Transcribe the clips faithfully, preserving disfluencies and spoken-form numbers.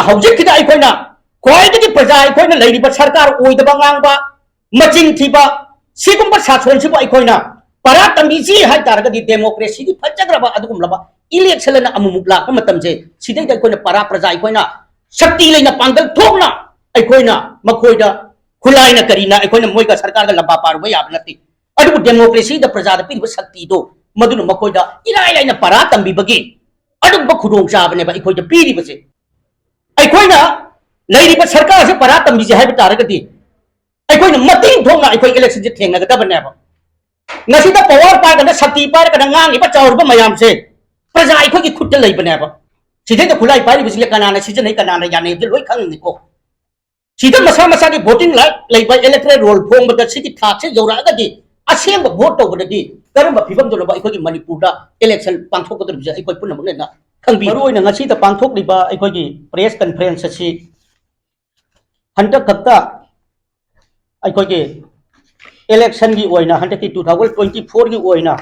ꯍꯧꯖꯤꯛꯀꯤꯗ ꯑꯩꯈꯣꯏꯅ ꯈ꯭ꯋꯥꯏꯗꯒꯤ ꯄ꯭ꯔꯖꯥ ꯑꯩꯈꯣꯏꯅ ꯂꯩꯔꯤꯕ ꯁꯔꯀꯥꯔ ꯑꯣꯏꯗꯕ ꯉꯥꯡꯕ, ꯃꯆꯤꯟ ꯊꯤꯕ, ꯁꯤꯒꯨꯝꯕ ꯁꯥꯁꯣꯟꯁꯤꯕꯨ ꯑꯩꯈꯣꯏꯅ ꯄꯔꯥ ꯇꯝꯕꯤꯁꯤ ꯍꯥꯏ ꯇꯥꯔꯒꯗꯤ democracy ꯒꯤ ꯐꯖꯈ꯭ꯔꯕ ꯑꯗꯨꯒꯨꯝꯂꯕ election ꯑꯅ ꯑꯃꯨꯛꯃꯨꯛ ꯂꯥꯛꯄ ꯃꯇꯝꯁꯦ, ꯁꯤꯗꯩꯗ ꯑꯩꯈꯣꯏꯅ ꯄꯔꯥ ꯄ꯭ꯔꯖꯥ ꯑꯩꯈꯣꯏꯅ ꯁꯛꯇꯤ ꯂꯩꯅ ꯄꯥꯡꯒꯜ ꯊꯣꯛꯅ ꯑꯩꯈꯣꯏꯅ ꯃꯈꯣꯏꯗ ꯈꯨꯠꯂꯥꯏꯅ ꯀꯔꯤꯅ ꯑꯩꯈꯣꯏꯅ ꯃꯣꯏꯒ ꯁꯔꯀꯥꯔꯒ ꯂꯝꯕꯥ ꯄꯥꯔꯨꯕ ꯌꯥꯕ ꯅꯠꯇꯦ꯫ ꯑꯗꯨꯕꯨ democracy ꯗ ꯄ꯭ꯔꯖꯥꯗ ꯄꯤꯔꯤꯕ ꯁꯛꯇꯤꯗꯣ ꯃꯗꯨꯅ ꯃꯈꯣꯏꯗ ꯏꯔꯥꯏ ꯂꯥꯏꯅ ꯄꯔꯥ ꯇꯝꯕꯤꯕꯒꯤ ꯑꯗꯨꯝꯕ ꯈꯨꯗꯣꯡꯆꯥꯕꯅꯦꯕ ꯑꯩꯈꯣꯏꯗ ꯄꯤꯔꯤꯕꯁꯦ꯫ ꯑꯩꯈꯣꯏꯅ ꯂꯩꯔꯤꯕ ꯁꯔꯀꯥꯔꯁꯦ ꯄꯔꯥ ꯇꯝꯕꯤꯁꯦ ꯍꯥꯏꯕ ꯇꯥꯔꯒꯗꯤ ꯑꯩꯈꯣꯏꯅ ꯃꯇꯤꯡ ꯊꯣꯛꯅ ꯑꯩꯈꯣꯏ election ꯁꯦ ꯊꯦꯡꯅꯒꯗꯕꯅꯦꯕ꯫ ꯉꯁꯤꯗ power ꯄꯥꯏꯔꯒꯅ, ꯁꯛꯇꯤ ꯄꯥꯏꯔꯒꯅ ꯉꯥꯡꯉꯤꯕ ꯆꯥꯎꯔꯤꯕ ꯃꯌꯥꯝꯁꯦ ꯄ꯭ꯔꯖꯥ ꯑꯩꯈꯣꯏꯒꯤ ꯈꯨꯠꯇ ꯂꯩꯕꯅꯦꯕ꯫ ꯁꯤꯗꯩꯗ ꯈꯨꯠꯂꯥꯏ ꯄꯥꯏꯔꯤꯕꯁꯤꯡꯁꯦ ꯀꯅꯥꯅ ꯁꯤꯖꯤꯟꯅꯩ, ꯀꯅꯥꯅ ꯌꯥꯅꯩ ꯍꯥꯏꯕꯁꯦ ꯂꯣꯏ ꯈꯪꯉꯤꯀꯣ꯫ ꯁꯤꯗ ꯃꯁꯥ ꯃꯁꯥꯒꯤ voting right ꯂꯩꯕ, electoral roll ꯐꯣꯡꯕꯗ ꯁꯤꯒꯤ ꯊꯥꯛꯁꯦ ꯌꯧꯔꯛꯑꯒꯗꯤ ꯑꯁꯦꯡꯕ vote ꯇꯧꯕꯗꯗꯤ ꯀꯔꯝꯕ ꯐꯤꯕꯝꯗꯨꯅꯣꯕ ꯑꯩꯈꯣꯏꯒꯤ ꯃꯅꯤꯄꯨꯔꯗ election ꯄꯥꯡꯊꯣꯛꯀꯗꯧꯔꯤꯕꯁꯦ ꯑꯩꯈꯣꯏ ꯄꯨꯝꯅꯃꯛꯅ ꯈꯪꯕꯤ꯫ ꯃꯔꯨꯑꯣꯏꯅ ꯉꯁꯤꯗ ꯄꯥꯡꯊꯣꯛꯂꯤꯕ ꯑꯩꯈꯣꯏꯒꯤ press conference ꯑꯁꯤ ꯍꯟꯗꯛ ꯈꯛꯇ ꯑꯩꯈꯣꯏꯒꯤ election ꯒꯤ ꯑꯣꯏꯅ, ꯍꯟꯗꯛꯀꯤ two thousand twenty four ꯒꯤ ꯑꯣꯏꯅ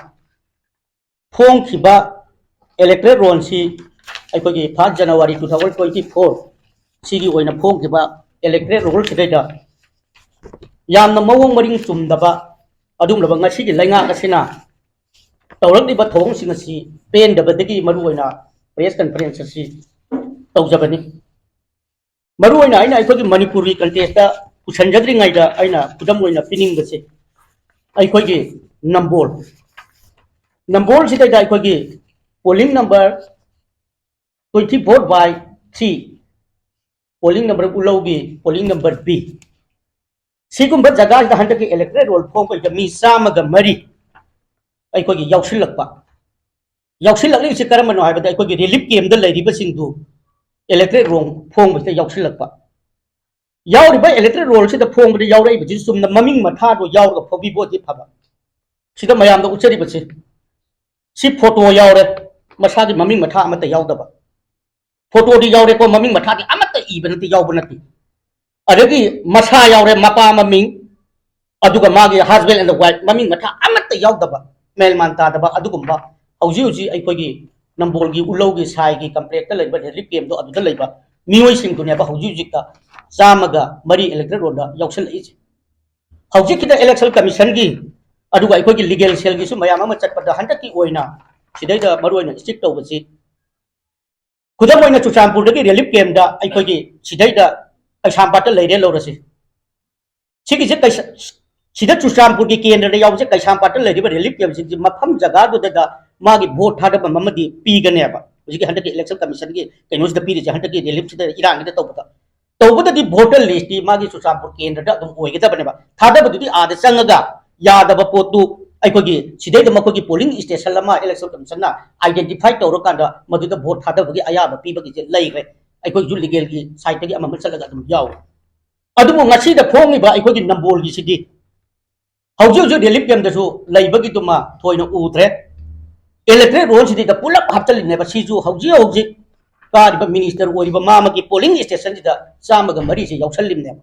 ꯐꯣꯡꯈꯤꯕ electoral roll ꯁꯤ, ꯑꯩꯈꯣꯏꯒꯤ first January two thousand twenty four ꯁꯤꯒꯤ ꯑꯣꯏꯅ ꯐꯣꯡꯈꯤꯕ electoral roll ꯁꯤꯗꯩꯗ ꯌꯥꯝꯅ ꯃꯑꯣꯡ ꯃꯔꯤꯡ ꯆꯨꯝꯗꯕ ꯑꯗꯨꯒꯨꯝꯂꯕ ꯉꯁꯤꯒꯤ ꯂꯩꯉꯥꯛ ꯑꯁꯤꯅ ꯇꯧꯔꯛꯂꯤꯕ ꯊꯧꯑꯣꯡꯁꯤꯡ ꯑꯁꯤ ꯄꯦꯟꯗꯕꯗꯒꯤ ꯃꯔꯨꯑꯣꯏꯅ press conference ꯑꯁꯤ ꯇꯧꯖꯕꯅꯤ꯫ ꯃꯔꯨꯑꯣꯏꯅ ꯑꯩꯅ ꯑꯩꯈꯣꯏꯒꯤ ꯃꯅꯤꯄꯨꯔꯒꯤ context ꯇ ꯄꯨꯁꯟꯖꯗ꯭ꯔꯤꯉꯩꯗ ꯑꯩꯅ ꯈꯨꯗꯝ ꯑꯣꯏꯅ ꯄꯤꯅꯤꯡꯕꯁꯦ, ꯑꯩꯈꯣꯏꯒꯤ ꯅꯝꯕꯣꯜ, ꯅꯝꯕꯣꯜꯁꯤꯗꯩꯗ ꯑꯩꯈꯣꯏꯒꯤ polling number twenty four by three, polling number ꯎꯂꯧꯒꯤ polling number B, ꯁꯤꯒꯨꯝꯕ ꯖꯒꯥꯁꯤꯗ ꯍꯟꯗꯛꯀꯤ electoral roll ꯐꯣꯡꯕꯁꯤꯗ ꯃꯤ ꯆꯥꯝꯃꯒ ꯃꯔꯤ ꯑꯩꯈꯣꯏꯒꯤ ꯌꯥꯎꯁꯤꯜꯂꯛꯄ꯫ ꯌꯥꯎꯁꯤꯜꯂꯛꯂꯤꯕꯁꯤ ꯀꯔꯝꯕꯅꯣ ꯍꯥꯏꯕꯗ ꯑꯩꯈꯣꯏꯒꯤ relief camp ꯗ ꯂꯩꯔꯤꯕꯁꯤꯡꯗꯨ electoral roll ꯐꯣꯡꯕꯁꯤꯗ ꯌꯥꯎꯁꯤꯜꯂꯛꯄ꯫ ꯌꯥꯎꯔꯤꯕ electoral roll ꯁꯤꯗ ꯐꯣꯡꯕꯗ ꯌꯥꯎꯔꯛꯏꯕꯁꯤ ꯆꯨꯝꯅ ꯃꯃꯤꯡ ꯃꯊꯥꯗꯣ ꯌꯥꯎꯔꯒ ꯐꯣꯡꯕꯤꯕ ꯑꯣꯏꯗꯤ ꯐꯕ꯫ ꯁꯤꯗ ꯃꯌꯥꯝꯗ ꯎꯠꯆꯔꯤꯕꯁꯤ, ꯁꯤ photo ꯌꯥꯎꯔꯦ, ꯃꯁꯥꯒꯤ ꯃꯃꯤꯡ ꯃꯊꯥ ꯑꯃꯠꯇ ꯌꯥꯎꯗꯕ꯫ Photo ꯗꯤ ꯌꯥꯎꯔꯦꯀꯣ, ꯃꯃꯤꯡ ꯃꯊꯥꯗꯤ ꯑꯃꯠꯇ ꯏꯕ ꯅꯠꯇꯦ, ꯌꯥꯎꯕ ꯅꯠꯇꯦ꯫ ꯑꯗꯒꯤ ꯃꯁꯥ ꯌꯥꯎꯔꯦ, ꯃꯄꯥ ꯃꯃꯤꯡ, ꯑꯗꯨꯒ ꯃꯥꯒꯤ husband and wife, ꯃꯃꯤꯡ ꯃꯊꯥ ꯑꯃꯠꯇ ꯌꯥꯎꯗꯕ, ꯃꯦꯜꯃꯥꯟ ꯇꯥꯗꯕ ꯑꯗꯨꯒꯨꯝꯕ ꯍꯧꯖꯤꯛ ꯍꯧꯖꯤꯛ ꯑꯩꯈꯣꯏꯒꯤ ꯅꯝꯕꯣꯜꯒꯤ ꯎꯂꯧꯒꯤ ꯁꯥꯏꯒꯤ complex ꯇ ꯂꯩꯕ relief camp ꯗꯣ, ꯑꯗꯨꯗ ꯂꯩꯕ ꯃꯤꯑꯣꯏꯁꯤꯡꯗꯨꯅꯦꯕ ꯍꯧꯖꯤꯛ ꯍꯧꯖꯤꯛꯇ ꯆꯥꯝꯃꯒ ꯃꯔꯤ electoral rollꯗ ꯌꯥꯎꯁꯜꯂꯛꯏꯁꯦ꯫ ꯍꯧꯖꯤꯛꯀꯤꯗ election commissionꯒꯤ, ꯑꯗꯨꯒ ꯑꯩꯈꯣꯏꯒꯤ legal cellꯒꯤꯁꯨ ꯃꯌꯥꯝ ꯑꯃ ꯆꯠꯄꯗ ꯍꯟꯗꯛꯀꯤ ꯑꯣꯏꯅ ꯁꯤꯗꯩꯗ ꯃꯔꯨꯑꯣꯏꯅ strict ꯇꯧꯕꯁꯤ, ꯈꯨꯗꯝ ꯑꯣꯏꯅ ꯆꯨꯔꯆꯥꯟꯄꯨꯔꯗꯒꯤ relief campꯇ ꯑꯩꯈꯣꯏꯒꯤ ꯁꯤꯗꯩꯗ ꯀꯩꯁꯥꯝꯄꯥꯠꯇ ꯂꯩꯔꯦ ꯂꯧꯔꯁꯤ꯫ ꯁꯤꯒꯤꯁꯦ ꯀꯩꯁꯥ-, ꯁꯤꯗ ꯆꯨꯔꯆꯥꯟꯄꯨꯔꯒꯤ ꯀꯦꯟꯗ꯭ꯔꯗ ꯌꯥꯎꯕꯁꯦ ꯀꯩꯁꯥꯝꯄꯥꯠꯇ ꯂꯩꯔꯤꯕ relief campꯁꯤꯡꯁꯤ ꯃꯐꯝ ꯖꯒꯥꯗꯨꯗ ꯃꯥꯒꯤ vote ꯊꯥꯗꯐꯝ ꯑꯃꯗꯤ ꯄꯤꯒꯅꯦꯕ꯫ ꯍꯧꯖꯤꯛꯀꯤ ꯍꯟꯗꯛꯀꯤ election commissionꯒꯤ ꯀꯩꯅꯣꯁꯤꯗ ꯄꯤꯔꯤꯁꯦ, ꯍꯟꯗꯛꯀꯤ reliefꯁꯤꯗ ꯏꯔꯥꯡꯒꯤꯗ ꯇꯧꯕꯗ, ꯇꯧꯕꯗꯗꯤ voter listꯇꯤ ꯃꯥꯒꯤ ꯆꯨꯔꯆꯥꯟꯄꯨꯔ ꯀꯦꯟꯗ꯭ꯔꯗ ꯑꯗꯨꯝ ꯑꯣꯏꯒꯗꯕꯅꯦꯕ꯫ ꯊꯥꯗꯕꯗꯨꯗꯤ ꯑꯥꯗ ꯆꯪꯉꯒ ꯌꯥꯗꯕ ꯄꯣꯠꯇꯨ ꯑꯩꯈꯣꯏꯒꯤ ꯁꯤꯗꯩꯗ ꯃꯈꯣꯏꯒꯤ polling station ꯑꯃ election commissionꯅ identify ꯇꯧꯔꯀꯥꯟꯗ ꯃꯗꯨꯗ vote ꯊꯥꯗꯕꯒꯤ ꯑꯌꯥꯕ ꯄꯤꯕꯒꯤꯁꯦ ꯂꯩꯈ꯭ꯔꯦ꯫ ꯑꯩꯈꯣꯏꯁꯨ legalꯒꯤ sideꯇꯒꯤ ꯑꯃꯃ ꯆꯠꯂꯒ ꯑꯗꯨꯝ ꯌꯥꯎꯔꯦ꯫ ꯑꯗꯨꯕꯨ ꯉꯁꯤꯗ ꯐꯣꯡꯉꯤꯕ ꯑꯩꯈꯣꯏꯒꯤ ꯅꯝꯕꯣꯜꯒꯤꯁꯤꯗꯤ ꯍꯧꯖꯤꯛ ꯍꯧꯖꯤꯛ relief campꯇꯁꯨ ꯂꯩꯕꯒꯤꯗꯨꯃ ꯊꯣꯏꯅ ꯎꯗ꯭ꯔꯦ꯫ Electoral rollꯁꯤꯗ ꯄꯨꯂꯞ ꯍꯥꯞꯆꯜꯂꯤꯅꯦꯕ꯫ ꯁꯤꯁꯨ ꯍꯧꯖꯤꯛ ꯍꯧꯖꯤꯛ ꯀꯥꯔꯤꯕ minister ꯑꯣꯏꯔꯤꯕ ꯃꯥ ꯑꯃꯒꯤ polling stationꯁꯤꯗ ꯆꯥꯝꯃꯒ ꯃꯔꯤꯁꯦ ꯌꯥꯎꯁꯜꯂꯤꯕꯅꯦꯕ꯫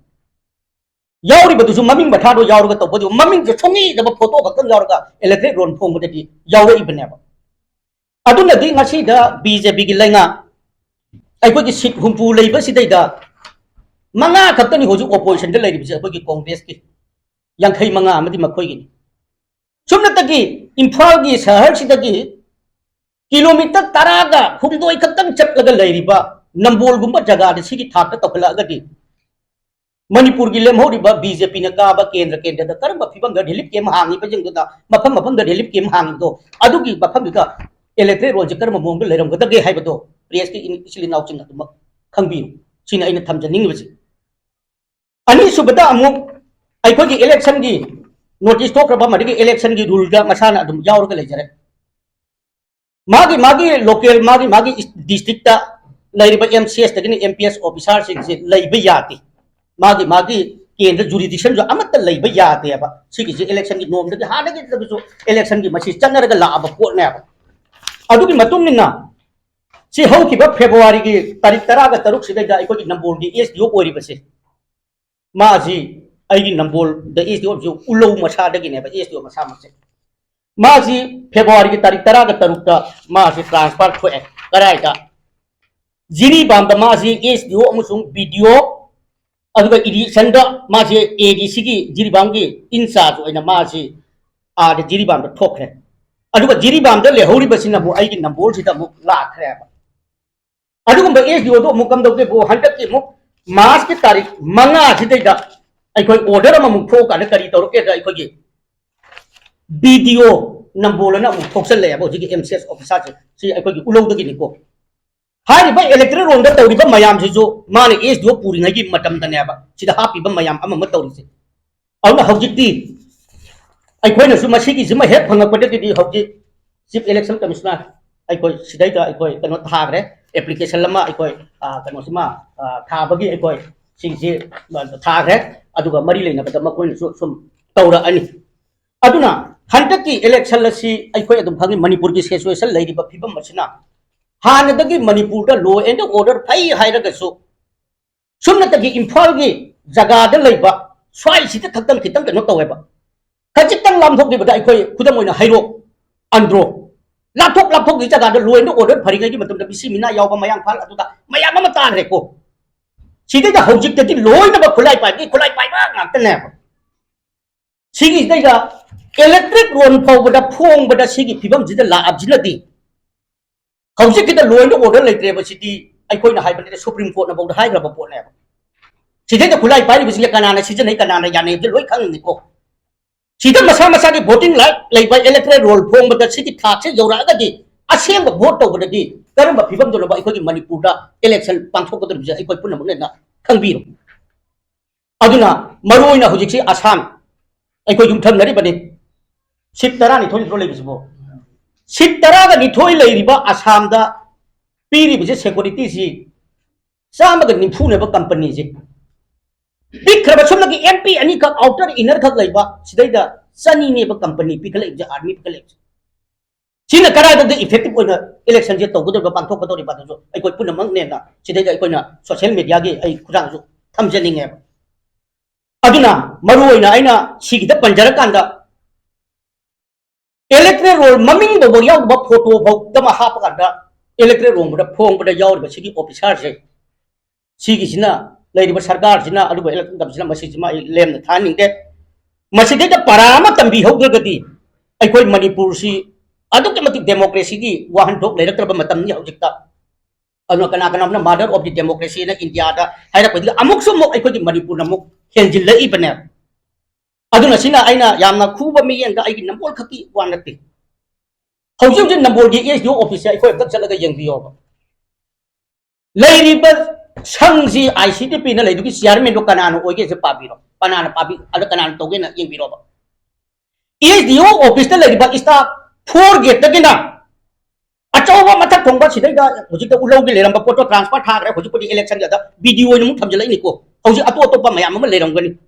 ꯌꯥꯎꯔꯤꯕꯗꯨꯁꯨ ꯃꯃꯤꯡ ꯃꯊꯥꯗꯣ ꯌꯥꯎꯔꯒ ꯇꯧꯕꯗꯤ, ꯃꯃꯤꯡꯁꯨ ꯁꯨꯡꯏꯗꯕ photo ꯈꯛꯇꯪ ꯌꯥꯎꯔꯒ electoral roll ꯐꯣꯡꯕꯗꯗꯤ ꯌꯥꯎꯔꯛꯏꯕꯅꯦꯕ꯫ ꯑꯗꯨꯅꯗꯤ ꯉꯁꯤꯗ BJPꯒꯤ ꯂꯩꯉꯥꯛ, ꯑꯩꯈꯣꯏꯒꯤ seat ꯍꯨꯝꯐꯨ ꯂꯩꯕꯁꯤꯗꯩꯗ ꯃꯉꯥ ꯈꯛꯇꯅꯤ ꯍꯧꯖꯤꯛ oppositionꯗ ꯂꯩꯔꯤꯕꯁꯦ, ꯑꯩꯈꯣꯏꯒꯤ Congressꯀꯤ ꯌꯥꯡꯈꯩ ꯃꯉꯥ ꯑꯃꯗꯤ ꯃꯈꯣꯏꯒꯤꯅꯤ꯫ ꯁꯨꯞꯅꯇꯒꯤ ꯏꯝꯐꯥꯜꯒꯤ ꯁꯍꯔꯁꯤꯗꯒꯤ kilometre ꯇꯔꯥꯒ ꯍꯨꯝꯗꯣꯏ ꯈꯛꯇꯪ ꯆꯠꯂꯒ ꯂꯩꯔꯤꯕ ꯅꯝꯕꯣꯜꯒꯨꯝꯕ ꯖꯒꯥꯗ ꯁꯤꯒꯤ ꯊꯥꯛꯇ ꯇꯧꯈꯠꯂꯛꯑꯒꯗꯤ ꯃꯅꯤꯄꯨꯔꯒꯤ ꯂꯦꯝꯍꯧꯔꯤꯕ BJPꯅ ꯀꯥꯕ ꯀꯦꯟꯗ꯭ꯔ ꯀꯦꯟꯗ꯭ꯔꯗ ꯀꯔꯝꯕ ꯐꯤꯕꯝꯗ relief camp ꯍꯥꯡꯉꯤꯕꯁꯤꯡꯗꯨꯗ, ꯃꯐꯝ ꯃꯐꯝꯗ relief camp ꯍꯥꯡꯉꯤꯕꯗꯣ, ꯑꯗꯨꯒꯤ ꯃꯐꯝꯗꯨꯗ electoral rollꯁꯦ ꯀꯔꯝꯕ ꯃꯑꯣꯡꯗ ꯂꯩꯔꯝꯒꯗꯒꯦ ꯍꯥꯏꯕꯗꯣ pressꯀꯤ ꯏꯆꯤꯜ ꯏꯅꯥꯎꯁꯤꯡ ꯑꯗꯨꯃꯛ ꯈꯪꯕꯤꯌꯨ꯫ ꯁꯤꯅ ꯑꯩꯅ ꯊꯝꯖꯅꯤꯡꯉꯤꯕꯁꯦ꯫ ꯑꯅꯤꯁꯨꯕꯗ ꯑꯃꯨꯛ ꯑꯩꯈꯣꯏꯒꯤ electionꯒꯤ notice ꯊꯣꯛꯈ꯭ꯔꯕ ꯃꯗꯨꯒꯤ electionꯒꯤ ruleꯗ ꯃꯁꯥꯅ ꯑꯗꯨꯝ ꯌꯥꯎꯔꯒ ꯂꯩꯖꯔꯦ꯫ ꯃꯥꯒꯤ ꯃꯥꯒꯤ local, ꯃꯥꯒꯤ ꯃꯥꯒꯤ districtꯇ ꯂꯩꯔꯤꯕ MCSꯇꯒꯤꯅ MPS officerꯁꯤꯡꯁꯦ ꯂꯩꯕ ꯌꯥꯗꯦ꯫ ꯃꯥꯒꯤ ꯃꯥꯒꯤ ꯀꯦꯟꯗ꯭ꯔ jurisdictionꯁꯨ ꯑꯃꯠꯇ ꯂꯩꯕ ꯌꯥꯗꯦꯕ꯫ ꯁꯤꯒꯤꯁꯦ electionꯒꯤ normꯗꯒꯤ ꯍꯥꯟꯅꯒꯤꯗꯁꯨ electionꯒꯤ ꯃꯁꯤ ꯆꯠꯅꯔꯒ ꯂꯥꯛꯑꯕ ꯄꯣꯠꯅꯦꯕ꯫ ꯑꯗꯨꯒꯤ ꯃꯇꯨꯡ ꯏꯟꯅ ꯁꯤ ꯍꯧꯈꯤꯕ Februaryꯒꯤ ꯇꯥꯔꯤꯛ ꯇꯔꯥꯒ ꯇꯔꯨꯛꯁꯤꯗꯩꯗ ꯑꯩꯈꯣꯏꯒꯤ ꯅꯝꯕꯣꯜꯒꯤ SDO ꯑꯣꯏꯔꯤꯕꯁꯦ, ꯃꯥꯁꯤ ꯑꯩꯒꯤ ꯅꯝꯕꯣꯜꯗ SDOꯁꯨ ꯎꯂꯧ ꯃꯁꯥꯗꯒꯤꯅꯦꯕ, SDO ꯃꯁꯥꯃꯛꯁꯦ꯫ ꯃꯥꯁꯤ Februaryꯒꯤ ꯇꯥꯔꯤꯛ ꯇꯔꯥꯒ ꯇꯔꯨꯛꯇ ꯃꯥꯁꯤ transfer ꯊꯣꯛꯑꯦ꯫ ꯀꯗꯥꯏꯗ? ꯖꯤꯔꯤꯕꯥꯝꯗ ꯃꯥꯁꯤ ꯑꯦꯁ ꯗꯤ ꯑꯣ ꯑꯃꯁꯨꯡ ꯕꯤ ꯗꯤ ꯑꯣ, ꯑꯗꯨꯒ ꯏꯔꯤꯒꯦꯁꯟꯗ ꯃꯥꯁꯤ ꯑꯦ ꯗꯤ ꯁꯤꯒꯤ ꯖꯤꯔꯤꯕꯥꯝꯒꯤ ꯏꯟꯆꯥꯔꯖ ꯑꯣꯏꯅ ꯃꯥꯁꯤ ꯑꯥꯗ ꯖꯤꯔꯤꯕꯥꯝꯗ ꯊꯣꯛꯈ꯭ꯔꯦ꯫ ꯑꯗꯨꯒ ꯖꯤꯔꯤꯕꯥꯝꯗ ꯂꯩꯍꯧꯔꯤꯕꯁꯤꯅ ꯑꯃꯨꯛ ꯑꯩꯒꯤ ꯅꯝꯕꯣꯜꯁꯤꯗ ꯑꯃꯨꯛ ꯂꯥꯛꯈ꯭ꯔꯦꯕ꯫ ꯑꯗꯨꯒꯨꯝꯕ ꯑꯦꯁ ꯗꯤ ꯑꯣꯗꯣ ꯑꯃꯨꯛ ꯀꯝꯗꯧꯒꯦꯕꯨ, ꯍꯟꯗꯛꯀꯤ ꯑꯃꯨꯛ ꯃꯥꯔꯆꯀꯤ ꯇꯥꯔꯤꯛ ꯃꯉꯥꯁꯤꯗꯩꯗ ꯑꯩꯈꯣꯏ ꯑꯣꯔꯗꯔ ꯑꯃꯃꯨꯛ ꯊꯣꯛꯑꯀꯥꯟꯗ ꯀꯔꯤ ꯇꯧꯔꯛꯀꯦꯗ, ꯑꯩꯈꯣꯏꯒꯤ ꯕꯤ ꯗꯤ ꯑꯣ ꯅꯝꯕꯣꯜ ꯑꯅ ꯑꯃꯨꯛ ꯊꯣꯛꯆꯜꯂꯛꯑꯦꯕ ꯍꯧꯖꯤꯛꯀꯤ ꯑꯦꯝ ꯁꯤ ꯑꯦꯁ ꯑꯣꯐꯤꯁꯥꯔꯁꯦ꯫ ꯁꯤ ꯑꯩꯈꯣꯏꯒꯤ ꯎꯂꯧꯗꯒꯤꯅꯤꯀꯣ꯫ ꯍꯥꯏꯔꯤꯕ ꯏꯂꯦꯛꯇꯣꯔꯦꯜ ꯔꯣꯜꯗ ꯇꯧꯔꯤꯕ ꯃꯌꯥꯝꯁꯤꯁꯨ ꯃꯥꯅ ꯑꯦꯁ ꯗꯤ ꯑꯣ ꯄꯨꯔꯤꯉꯩꯒꯤ ꯃꯇꯝꯗꯅꯦꯕ ꯁꯤꯗ ꯍꯥꯞꯄꯤꯕ ꯃꯌꯥꯝ ꯑꯃ ꯑꯃ ꯇꯧꯔꯤꯁꯦ꯫ ꯑꯗꯨꯅ ꯍꯧꯖꯤꯛꯇꯤ ꯑꯩꯈꯣꯏꯅꯁꯨ ꯃꯁꯤꯒꯤꯁꯤꯃ ꯍꯦꯛ ꯐꯪꯉꯛꯄꯗꯒꯤꯗꯤ ꯍꯧꯖꯤꯛ ꯆꯤꯐ ꯏꯂꯦꯛꯁꯟ ꯀꯃꯤꯁꯅꯔ ꯑꯩꯈꯣꯏ ꯁꯤꯗꯩꯗ ꯑꯩꯈꯣꯏ ꯀꯩꯅꯣ ꯊꯥꯈ꯭ꯔꯦ, ꯑꯦꯄ꯭ꯂꯤꯀꯦꯁꯟ ꯑꯃ ꯑꯩꯈꯣꯏ, ꯑ, ꯀꯩꯅꯣꯁꯤꯃ, ꯑ, ꯊꯥꯕꯒꯤ ꯑꯩꯈꯣꯏ ꯁꯤꯒꯤꯁꯤ, ꯑ, ꯊꯥꯈ꯭ꯔꯦ꯫ ꯑꯗꯨꯒ ꯃꯔꯤ ꯂꯩꯅꯕꯗ ꯃꯈꯣꯏꯅꯁꯨ ꯁꯨꯝ ꯇꯧꯔꯛꯑꯅꯤ꯫ ꯑꯗꯨꯅ ꯍꯟꯗꯛꯀꯤ ꯏꯂꯦꯛꯁꯟ ꯑꯁꯤ ꯑꯩꯈꯣꯏ ꯑꯗꯨꯝ ꯈꯪꯉꯤ, ꯃꯅꯤꯄꯨꯔꯒꯤ ꯁꯤꯆꯨꯋꯦꯁꯟ ꯂꯩꯔꯤꯕ ꯐꯤꯕꯝ ꯑꯁꯤꯅ ꯍꯥꯟꯅꯗꯒꯤ ꯃꯅꯤꯄꯨꯔꯗ law and order ꯐꯩ ꯍꯥꯏꯔꯒꯁꯨ ꯁꯨꯞꯅꯇꯒꯤ ꯏꯝꯐꯥꯜꯒꯤ ꯖꯒꯥꯗ ꯂꯩꯕ ꯁ꯭ꯋꯥꯏꯁꯤꯗ ꯈꯛꯇꯪ ꯈꯤꯇꯪ ꯀꯩꯅꯣ ꯇꯧꯋꯦꯕ꯫ ꯈꯖꯤꯛꯇꯪ ꯂꯥꯞꯊꯣꯛꯈꯤꯕꯗ ꯑꯩꯈꯣꯏ ꯈꯨꯗꯝ ꯑꯣꯏꯅ ꯍꯩꯔꯣꯛ, ꯑꯟꯗ꯭ꯔꯣ, ꯂꯥꯞꯊꯣꯛ ꯂꯥꯞꯊꯣꯛꯈꯤꯕ ꯖꯒꯥꯗ law and order ꯐꯔꯤꯉꯩꯒꯤ ꯃꯇꯝꯗ ꯃꯤꯁꯤ ꯃꯤꯅꯥ ꯌꯥꯎꯕ ꯃꯌꯥꯡꯐꯥꯜ ꯑꯗꯨꯗ ꯃꯌꯥꯝ ꯑꯃ ꯇꯥꯈ꯭ꯔꯦꯀꯣ꯫ ꯁꯤꯗꯩꯗ ꯍꯧꯖꯤꯛꯇꯗꯤ ꯂꯣꯏꯅꯃꯛ ꯈꯨꯠꯂꯥꯏ ꯄꯥꯏꯕꯤ ꯈꯨꯠꯂꯥꯏ ꯄꯥꯏꯕ ꯉꯥꯛꯇꯅꯦꯕ꯫ ꯁꯤꯒꯤꯁꯤꯗꯩꯗ ꯏꯂꯦꯛꯇꯣꯔꯦꯜ ꯔꯣꯜ ꯐꯥꯎꯕꯗ ꯐꯣꯡꯕꯗ ꯁꯤꯒꯤ ꯐꯤꯕꯝꯁꯤꯗ ꯂꯥꯛꯑꯕꯁꯤꯅꯗꯤ ꯍꯧꯖꯤꯛꯀꯤꯗ law and order ꯂꯩꯇ꯭ꯔꯦꯕ ꯁꯤꯗꯤ꯫ ꯑꯩꯈꯣꯏꯅ ꯍꯥꯏꯕ ꯅꯠꯇꯦ, ꯁꯨꯄ꯭ꯔꯤꯝ ꯀꯣꯔꯠꯅ ꯐꯥꯎꯗ ꯍꯥꯏꯈ꯭ꯔꯕ ꯄꯣꯠꯅꯦꯕ꯫ ꯁꯤꯗꯩꯗ ꯈꯨꯠꯂꯥꯏ ꯄꯥꯏꯔꯤꯕꯁꯤꯡꯁꯦ ꯀꯅꯥꯅ ꯁꯤꯖꯤꯟꯅꯩ, ꯀꯅꯥꯅ ꯌꯥꯅꯩ ꯍꯥꯏꯕꯁꯦ ꯂꯣꯏ ꯈꯪꯉꯤꯀꯣ꯫ ꯁꯤꯗ ꯃꯁꯥ ꯃꯁꯥꯒꯤ voting right ꯂꯩꯕ, ꯏꯂꯦꯛꯇꯣꯔꯦꯜ ꯔꯣꯜ ꯐꯣꯡꯕꯗ ꯁꯤꯒꯤ ꯊꯥꯛꯁꯦ ꯌꯧꯔꯛꯑꯒꯗꯤ ꯑꯁꯦꯡꯕ ꯚꯣꯠ ꯇꯧꯕꯗꯗꯤ ꯀꯔꯝꯕ ꯐꯤꯕꯝꯗꯅꯣꯕ ꯑꯩꯈꯣꯏꯒꯤ ꯃꯅꯤꯄꯨꯔꯗ ꯏꯂꯦꯛꯁꯟ ꯄꯥꯡꯊꯣꯛꯀꯗꯧꯔꯤꯕꯁꯦ ꯑꯩꯈꯣꯏ ꯄꯨꯝꯅꯃꯛꯅ ꯈꯪꯕꯤꯔꯣ꯫ ꯑꯗꯨꯅ ꯃꯔꯨꯑꯣꯏꯅ ꯍꯧꯖꯤꯛꯁꯤ ꯑꯁꯥꯝ ꯑꯩꯈꯣꯏ ꯌꯨꯝꯊꯪꯅꯔꯤꯕꯅꯤ꯫ ꯁꯤꯠ ꯇꯔꯥꯅꯤꯊꯣꯏ ꯅꯠꯇ꯭ꯔꯣ ꯂꯩꯕꯁꯤꯕꯣ? ꯁꯤꯠ ꯇꯔꯥꯒ ꯅꯤꯊꯣꯏ ꯂꯩꯔꯤꯕ ꯑꯁꯥꯝꯗ ꯄꯤꯔꯤꯕꯁꯦ ꯁꯦꯀ꯭ꯌꯨꯔꯤꯇꯤꯁꯤ ꯆꯥꯝꯃꯒ ꯅꯤꯐꯨꯅꯦꯕ ꯀꯝꯄꯅꯤꯁꯦ꯫ ꯄꯤꯛꯈ꯭ꯔꯕ ꯁꯣꯝꯗꯒꯤ ꯑꯦꯝ ꯄꯤ ꯑꯅꯤꯈꯛ, ꯑꯥꯎꯇꯔ ꯏꯟꯅꯔ ꯈꯛ ꯂꯩꯕ ꯁꯤꯗꯩꯗ ꯆꯅꯤꯅꯦꯕ ꯀꯝꯄꯅꯤ ꯄꯤꯈꯠꯂꯛꯏꯕꯁꯦ, ꯑꯥꯔꯃꯤ ꯄꯤꯈꯠꯂꯛꯏꯕꯁꯦ꯫ ꯁꯤꯅ ꯀꯗꯥꯏꯗ ꯏꯐꯦꯛꯇꯤꯚ ꯑꯣꯏꯅ ꯏꯂꯦꯛꯁꯟꯁꯦ ꯇꯧꯒꯗꯧꯔꯤꯕ, ꯄꯥꯡꯊꯣꯛꯀꯗꯧꯔꯤꯕ ꯑꯗꯨꯁꯨ ꯑꯩꯈꯣꯏ ꯄꯨꯝꯅꯃꯛꯅꯦꯅ ꯁꯤꯗꯩꯗ ꯑꯩꯈꯣꯏꯅ ꯁꯣꯁꯤꯌꯦꯜ ꯃꯦꯗꯤꯌꯥꯒꯤ ꯑꯩ ꯈꯨꯠꯊꯥꯡꯁꯨ ꯊꯝꯖꯅꯤꯡꯉꯦꯕ꯫ ꯑꯗꯨꯅ ꯃꯔꯨꯑꯣꯏꯅ ꯑꯩꯅ ꯁꯤꯒꯤꯗ ꯄꯟꯖꯔꯀꯥꯟꯗ ꯏꯂꯦꯛꯇꯣꯔꯦꯜ ꯔꯣꯜ ꯃꯃꯤꯡ ꯐꯥꯎꯕ ꯌꯥꯎꯗꯕ ꯐꯣꯇꯣ ꯐꯥꯎꯗ ꯑꯃ ꯍꯥꯞꯄꯀꯥꯟꯗ Electoral roll ꯗ ꯐꯣꯡꯕꯗ ꯌꯥꯎꯔꯤꯕ ꯁꯤꯒꯤ officer ꯁꯦ, ꯁꯤꯒꯤꯁꯤꯅ, ꯂꯩꯔꯤꯕ ꯁꯔꯀꯥꯔꯁꯤꯅ, ꯑꯗꯨꯒ election commission ꯁꯤꯅ, ꯃꯁꯤꯁꯤꯃ ꯑꯩ ꯂꯦꯝꯅ ꯊꯥꯍꯟꯅꯤꯡꯗꯦ꯫ ꯃꯁꯤꯗꯩꯗ ꯄꯔꯥ ꯑꯃ ꯇꯝꯕꯤꯍꯧꯗ꯭ꯔꯒꯗꯤ ꯑꯩꯈꯣꯏ ꯃꯅꯤꯄꯨꯔꯁꯤ ꯑꯗꯨꯛꯀꯤ ꯃꯇꯤꯛ democracy ꯒꯤ ꯋꯥꯍꯟꯊꯣꯛ ꯂꯩꯔꯛꯇ꯭ꯔꯕ ꯃꯇꯝꯅꯤ ꯍꯧꯖꯤꯛꯇ꯫ ꯑꯗꯨꯅ ꯀꯅꯥ ꯀꯅꯥꯅ mother of the democracy ꯅ ꯏꯟꯗꯤꯌꯥꯗ ꯍꯥꯏꯔꯛꯄꯗꯨꯗ ꯑꯃꯨꯛꯁꯨ ꯑꯃꯨꯛ ꯑꯩꯈꯣꯏꯒꯤ ꯃꯅꯤꯄꯨꯔꯅ ꯑꯃꯨꯛ ꯍꯦꯟꯖꯤꯜꯂꯛꯏꯕꯅꯦ꯫ ꯑꯗꯨꯅ ꯁꯤꯅ ꯑꯩꯅ ꯌꯥꯝꯅ ꯈꯨꯕ ꯃꯤꯠꯌꯦꯡꯗ ꯑꯩꯒꯤ ꯅꯝꯕꯣꯜ ꯈꯛꯀꯤ ꯋꯥ ꯅꯠꯇꯦ꯫ ꯍꯧꯖꯤꯛ ꯍꯧꯖꯤꯛ ꯅꯝꯕꯣꯜꯒꯤ S D O office ꯁꯦ ꯑꯩꯈꯣꯏ ꯑꯝꯇ ꯆꯠꯂꯒ ꯌꯦꯡꯕꯤꯌꯣꯕ꯫ ꯂꯩꯔꯤꯕ ꯁꯪꯁꯤ, I C D P ꯅ ꯂꯩꯗꯨꯒꯤ chairman ꯗꯣ ꯀꯅꯥꯅ ꯑꯣꯏꯒꯦꯁꯦ ꯄꯥꯕꯤꯔꯣ, ꯀꯅꯥꯅ ꯄꯥꯕꯤ, ꯑꯗ ꯀꯅꯥꯅ ꯇꯧꯒꯦꯅ ꯌꯦꯡꯕꯤꯔꯣꯕ꯫ S D O office ꯇ ꯂꯩꯔꯤꯕ staff four gate ꯇꯒꯤꯅ ꯑꯆꯧꯕ ꯃꯊꯛ ꯊꯣꯡꯕ ꯁꯤꯗꯩꯗ ꯍꯧꯖꯤꯛꯇ ꯎꯂꯧꯒꯤ ꯂꯩꯔꯝꯕ ꯄꯣꯠꯇꯣ transfer ꯊꯥꯈ꯭ꯔꯦ, ꯍꯧꯖꯤꯛꯄꯨꯗꯤ election ꯗ video ꯑꯣꯏꯅ ꯑꯃꯨꯛ ꯊꯝꯖꯤꯜꯂꯛꯏꯅꯤꯀꯣ꯫ ꯍꯧꯖꯤꯛ ꯑꯇꯣꯞ ꯑꯇꯣꯞꯄ ꯃꯌꯥꯝ ꯑꯃ ꯂꯩꯔꯝꯒꯅꯤ꯫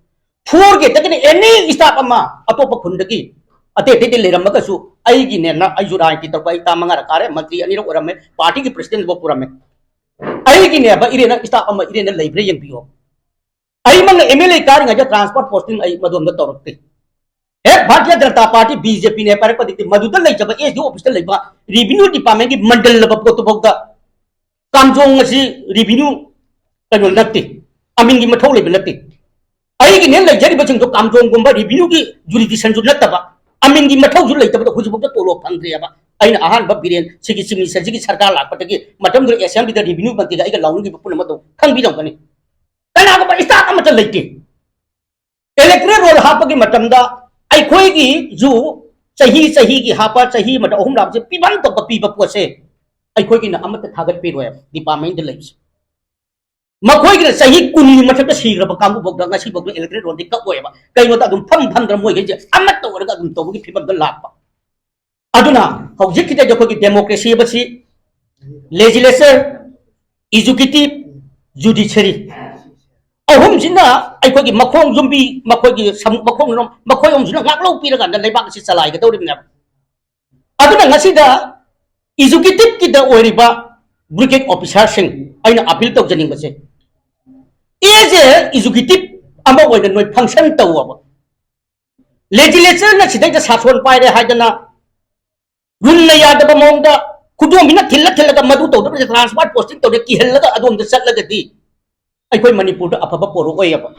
Four gate ꯇꯒꯤꯅ any staff ꯑꯃ ꯑꯇꯣꯞꯄ ꯈꯨꯟꯗꯒꯤ ꯑꯇꯩ ꯑꯇꯩꯗꯤ ꯂꯩꯔꯝꯃꯒꯁꯨ, ꯑꯩꯒꯤꯅꯦꯅ ꯑꯩꯁꯨ ꯔꯥꯖꯅꯤꯇꯤ ꯇꯧꯕ ꯑꯩ ꯇꯥ ꯃꯉꯥꯔꯛ ꯀꯥꯔꯦ, ꯃꯟꯇ꯭ꯔꯤ ꯑꯅꯤꯔꯛ ꯑꯣꯏꯔꯝꯃꯦ, party ꯒꯤ president ꯐꯥꯎ ꯄꯨꯔꯝꯃꯦ꯫ ꯑꯩꯒꯤꯅꯦꯕ ꯏꯔꯦꯟꯅ staff ꯑꯃ ꯏꯔꯦꯟꯅ ꯂꯩꯕ꯭ꯔꯥ ꯌꯦꯡꯕꯤꯌꯣ꯫ ꯑꯩꯃꯛꯅ M L A ꯀꯥꯔꯤꯉꯩꯗ transport posting ꯑꯩ ꯃꯗꯣꯝꯗ ꯇꯧꯔꯛꯇꯦ꯫ ꯍꯦꯛ Bharatiya Janata party, B J P ꯅꯦ ꯄꯥꯏꯔꯛꯄꯗꯒꯤꯗꯤ ꯃꯗꯨꯗ ꯂꯩꯖꯕ S D O office ꯇ ꯂꯩꯕ revenue department ꯀꯤ ꯃꯟꯗꯜ ꯂꯕ ꯄꯣꯠꯇꯨꯐꯥꯎꯗ ꯀꯥꯝꯖꯣꯡ ꯑꯁꯤ revenue ꯀꯩꯅꯣ ꯅꯠꯇꯦ, ꯑꯃꯤꯟꯒꯤ ꯃꯊꯧ ꯂꯩꯕ ꯅꯠꯇꯦ꯫ ꯑꯩꯒꯤꯅꯦ ꯂꯩꯖꯔꯤꯕꯁꯤꯡꯗꯣ ꯀꯥꯝꯖꯣꯡꯒꯨꯝꯕ revenue ꯒꯤ jurisdiction ꯁꯨ ꯅꯠꯇꯕ, ꯑꯃꯤꯟꯒꯤ ꯃꯊꯧꯁꯨ ꯂꯩꯇꯕꯗ ꯍꯧꯖꯤꯛꯐꯥꯎꯗ ꯇꯣꯂꯣꯞ ꯐꯪꯗ꯭ꯔꯤꯑꯕ꯫ ꯑꯩꯅ ꯑꯍꯥꯟꯕ ꯕꯤꯔꯦꯟ ꯁꯤꯒꯤ Chief Minister ꯁꯤꯒꯤ ꯁꯔꯀꯥꯔ ꯂꯥꯛꯄꯗꯒꯤ ꯃꯇꯝꯗꯨꯗ assembly ꯗ revenue ꯃꯟꯇ꯭ꯔꯤꯒ ꯑꯩꯒ ꯂꯥꯎꯅꯈꯤꯕ ꯄꯨꯝꯅꯃꯛꯇꯣ ꯈꯪꯕꯤꯔꯝꯒꯅꯤ꯫ ꯀꯅꯥꯒꯨꯝꯕ staff ꯑꯃꯠꯇ ꯂꯩꯇꯦ꯫ Electoral roll ꯍꯥꯞꯄꯒꯤ ꯃꯇꯝꯗ ꯑꯩꯈꯣꯏꯒꯤꯁꯨ ꯆꯍꯤ ꯆꯍꯤꯒꯤ ꯍꯥꯞꯄ, ꯆꯍꯤ ꯑꯃꯗ ꯑꯍꯨꯝ ꯂꯥꯛꯄꯁꯦ ꯄꯤꯐꯝ ꯊꯣꯛꯄ ꯄꯤꯕ ꯄꯣꯠꯁꯦ ꯑꯩꯈꯣꯏꯒꯤꯅ ꯑꯃꯠꯇ ꯊꯥꯒꯠꯄꯤꯔꯣꯏꯕ department ꯗ ꯂꯩꯕꯁꯦ꯫ ꯃꯈꯣꯏꯒꯤꯅ ꯆꯍꯤ ꯀꯨꯟꯒꯤ ꯃꯊꯛꯇ ꯁꯤꯈ꯭ꯔꯕ ꯀꯥꯡꯕꯨꯐꯥꯎꯗ ꯉꯁꯤꯐꯥꯎꯗ electoral roll ꯗꯤ ꯀꯛꯑꯣꯏꯕ꯫ ꯀꯩꯅꯣꯗ ꯑꯗꯨꯝ ꯐꯝ ꯐꯝꯗꯅ ꯃꯣꯏꯈꯩꯁꯦ ꯑꯃꯠꯇ ꯑꯣꯏꯔꯒ ꯑꯗꯨꯝ ꯇꯧꯕꯒꯤ ꯐꯤꯕꯝꯗ ꯂꯥꯛꯄ꯫ ꯑꯗꯨꯅ ꯍꯧꯖꯤꯛꯀꯤꯗꯗꯤ ꯑꯩꯈꯣꯏꯒꯤ democracy ꯍꯥꯏꯕꯁꯤ legislature, executive, judiciary ꯑꯍꯨꯝꯁꯤꯅ ꯑꯩꯈꯣꯏꯒꯤ ꯃꯈꯣꯡ ꯌꯨꯝꯕꯤ, ꯃꯈꯣꯏꯒꯤ ꯁꯃꯨ-, ꯃꯈꯣꯡ ꯌꯨꯝ-, ꯃꯈꯣꯏ ꯑꯍꯨꯝꯁꯤꯅ ꯉꯥꯛꯂꯧ ꯄꯤꯔꯀꯥꯟꯗ ꯂꯩꯕꯥꯛ ꯑꯁꯤ ꯆꯂꯥꯏꯒꯗꯧꯔꯤꯕꯅꯦꯕ꯫ ꯑꯗꯨꯅ ꯉꯁꯤꯗ executive ꯀꯤꯗ ꯑꯣꯏꯔꯤꯕ brigade officer ꯁꯤꯡ ꯑꯩꯅ appeal ꯇꯧꯖꯅꯤꯡꯕꯁꯦ, as a executive ꯑꯃ ꯑꯣꯏꯅ ꯅꯣꯏ function ꯇꯧꯑꯕ꯫ Legislature ꯅ ꯁꯤꯗꯩꯗ ꯁꯥꯁꯣꯟ ꯄꯥꯏꯔꯦ ꯍꯥꯏꯗꯅ ꯔꯨꯜꯅ ꯌꯥꯗꯕ ꯃꯑꯣꯡꯗ ꯈꯨꯗꯣꯝꯕꯤꯅ ꯊꯤꯜꯂ ꯊꯤꯜꯂꯒ ꯃꯗꯨ ꯇꯧꯗꯕ transfer posting ꯇꯧꯔꯦ ꯀꯤꯍꯜꯂꯒ ꯑꯗꯣꯝꯗ ꯆꯠꯂꯒꯗꯤ ꯑꯩꯈꯣꯏ ꯃꯅꯤꯄꯨꯔꯗ ꯑꯐꯕ ꯄꯣꯔꯛꯑꯣꯏꯕ꯫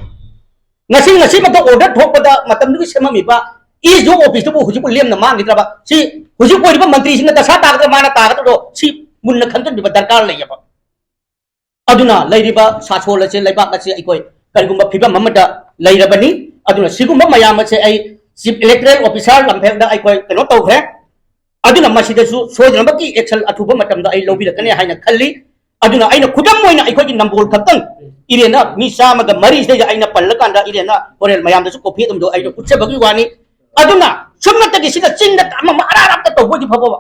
ꯉꯁꯤ ꯉꯁꯤꯃꯛꯇ order ꯊꯣꯛꯄꯗ ꯃꯇꯝꯗꯨꯒꯤ ꯁꯦꯝꯃꯝꯃꯤꯕ ꯏ ꯖꯣ ꯑꯣꯐꯤꯁꯇꯨꯕꯨ ꯍꯧꯖꯤꯛꯄꯨ ꯂꯦꯝꯅ ꯃꯥꯡꯈꯤꯗ꯭ꯔꯕ? ꯁꯤ ꯍꯧꯖꯤꯛ ꯑꯣꯏꯔꯤꯕ ꯃꯟꯇ꯭ꯔꯤꯁꯤꯡꯅ ꯗꯁꯥ ꯇꯥꯒꯗ꯭ꯔꯥ ꯃꯥꯅ ꯇꯥꯒꯗ꯭ꯔꯣ? ꯁꯤ ꯃꯨꯟꯅ ꯈꯟꯖꯤꯟꯕꯤꯕ ꯗꯔꯀꯥꯔ ꯂꯩꯌꯦꯕ꯫ ꯑꯗꯨꯅ ꯂꯩꯔꯤꯕ ꯁꯥꯁꯣꯜ ꯑꯁꯤ, ꯂꯩꯕꯥꯛ ꯑꯁꯤ ꯑꯩꯈꯣꯏ ꯀꯔꯤꯒꯨꯝꯕ ꯐꯤꯕꯝ ꯑꯃꯗ ꯂꯩꯔꯕꯅꯤ꯫ ꯑꯗꯨꯅ ꯁꯤꯒꯨꯝꯕ ꯃꯌꯥꯝ ꯑꯁꯦ ꯑꯩ Chief Electoral Officer ꯂꯝꯐꯦꯜꯗ ꯑꯩꯈꯣꯏ ꯀꯩꯅꯣ ꯇꯧꯈ꯭ꯔꯦ꯫ ꯑꯗꯨꯅ ꯃꯁꯤꯗꯁꯨ ꯁꯣꯏꯗꯅꯃꯛꯀꯤ action ꯑꯊꯨꯕ ꯃꯇꯝꯗ ꯑꯩ ꯂꯧꯕꯤꯔꯛꯀꯅꯤ ꯍꯥꯏꯅ ꯈꯜꯂꯤ꯫ ꯑꯗꯨꯅ ꯑꯩꯅ ꯈꯨꯗꯝ ꯑꯣꯏꯅ ꯑꯩꯈꯣꯏꯒꯤ ꯅꯝꯕꯣꯜ ꯈꯛꯇꯪ ꯏꯔꯦꯟꯅ ꯃꯤ ꯆꯥꯝꯃꯒ ꯃꯔꯤ ꯁꯤꯗꯩꯗ ꯑꯩꯅ ꯄꯜꯂꯀꯥꯟꯗ ꯏꯔꯦꯟꯅ ꯍꯣꯔꯦꯟ ꯃꯌꯥꯝꯗꯁꯨ copy ꯑꯗꯨꯝꯗꯣ ꯑꯩꯅ ꯎꯠꯆꯕꯒꯤ ꯋꯥꯅꯤ꯫ ꯑꯗꯨꯅ ꯁꯨꯞꯅꯇꯒꯤ ꯁꯤꯗ ꯆꯤꯡꯗ ꯑꯃ ꯑꯃ ꯑꯔꯥꯞ ꯑꯔꯥꯞꯇ ꯇꯧꯕ ꯑꯣꯏꯗꯤ ꯐꯕ꯫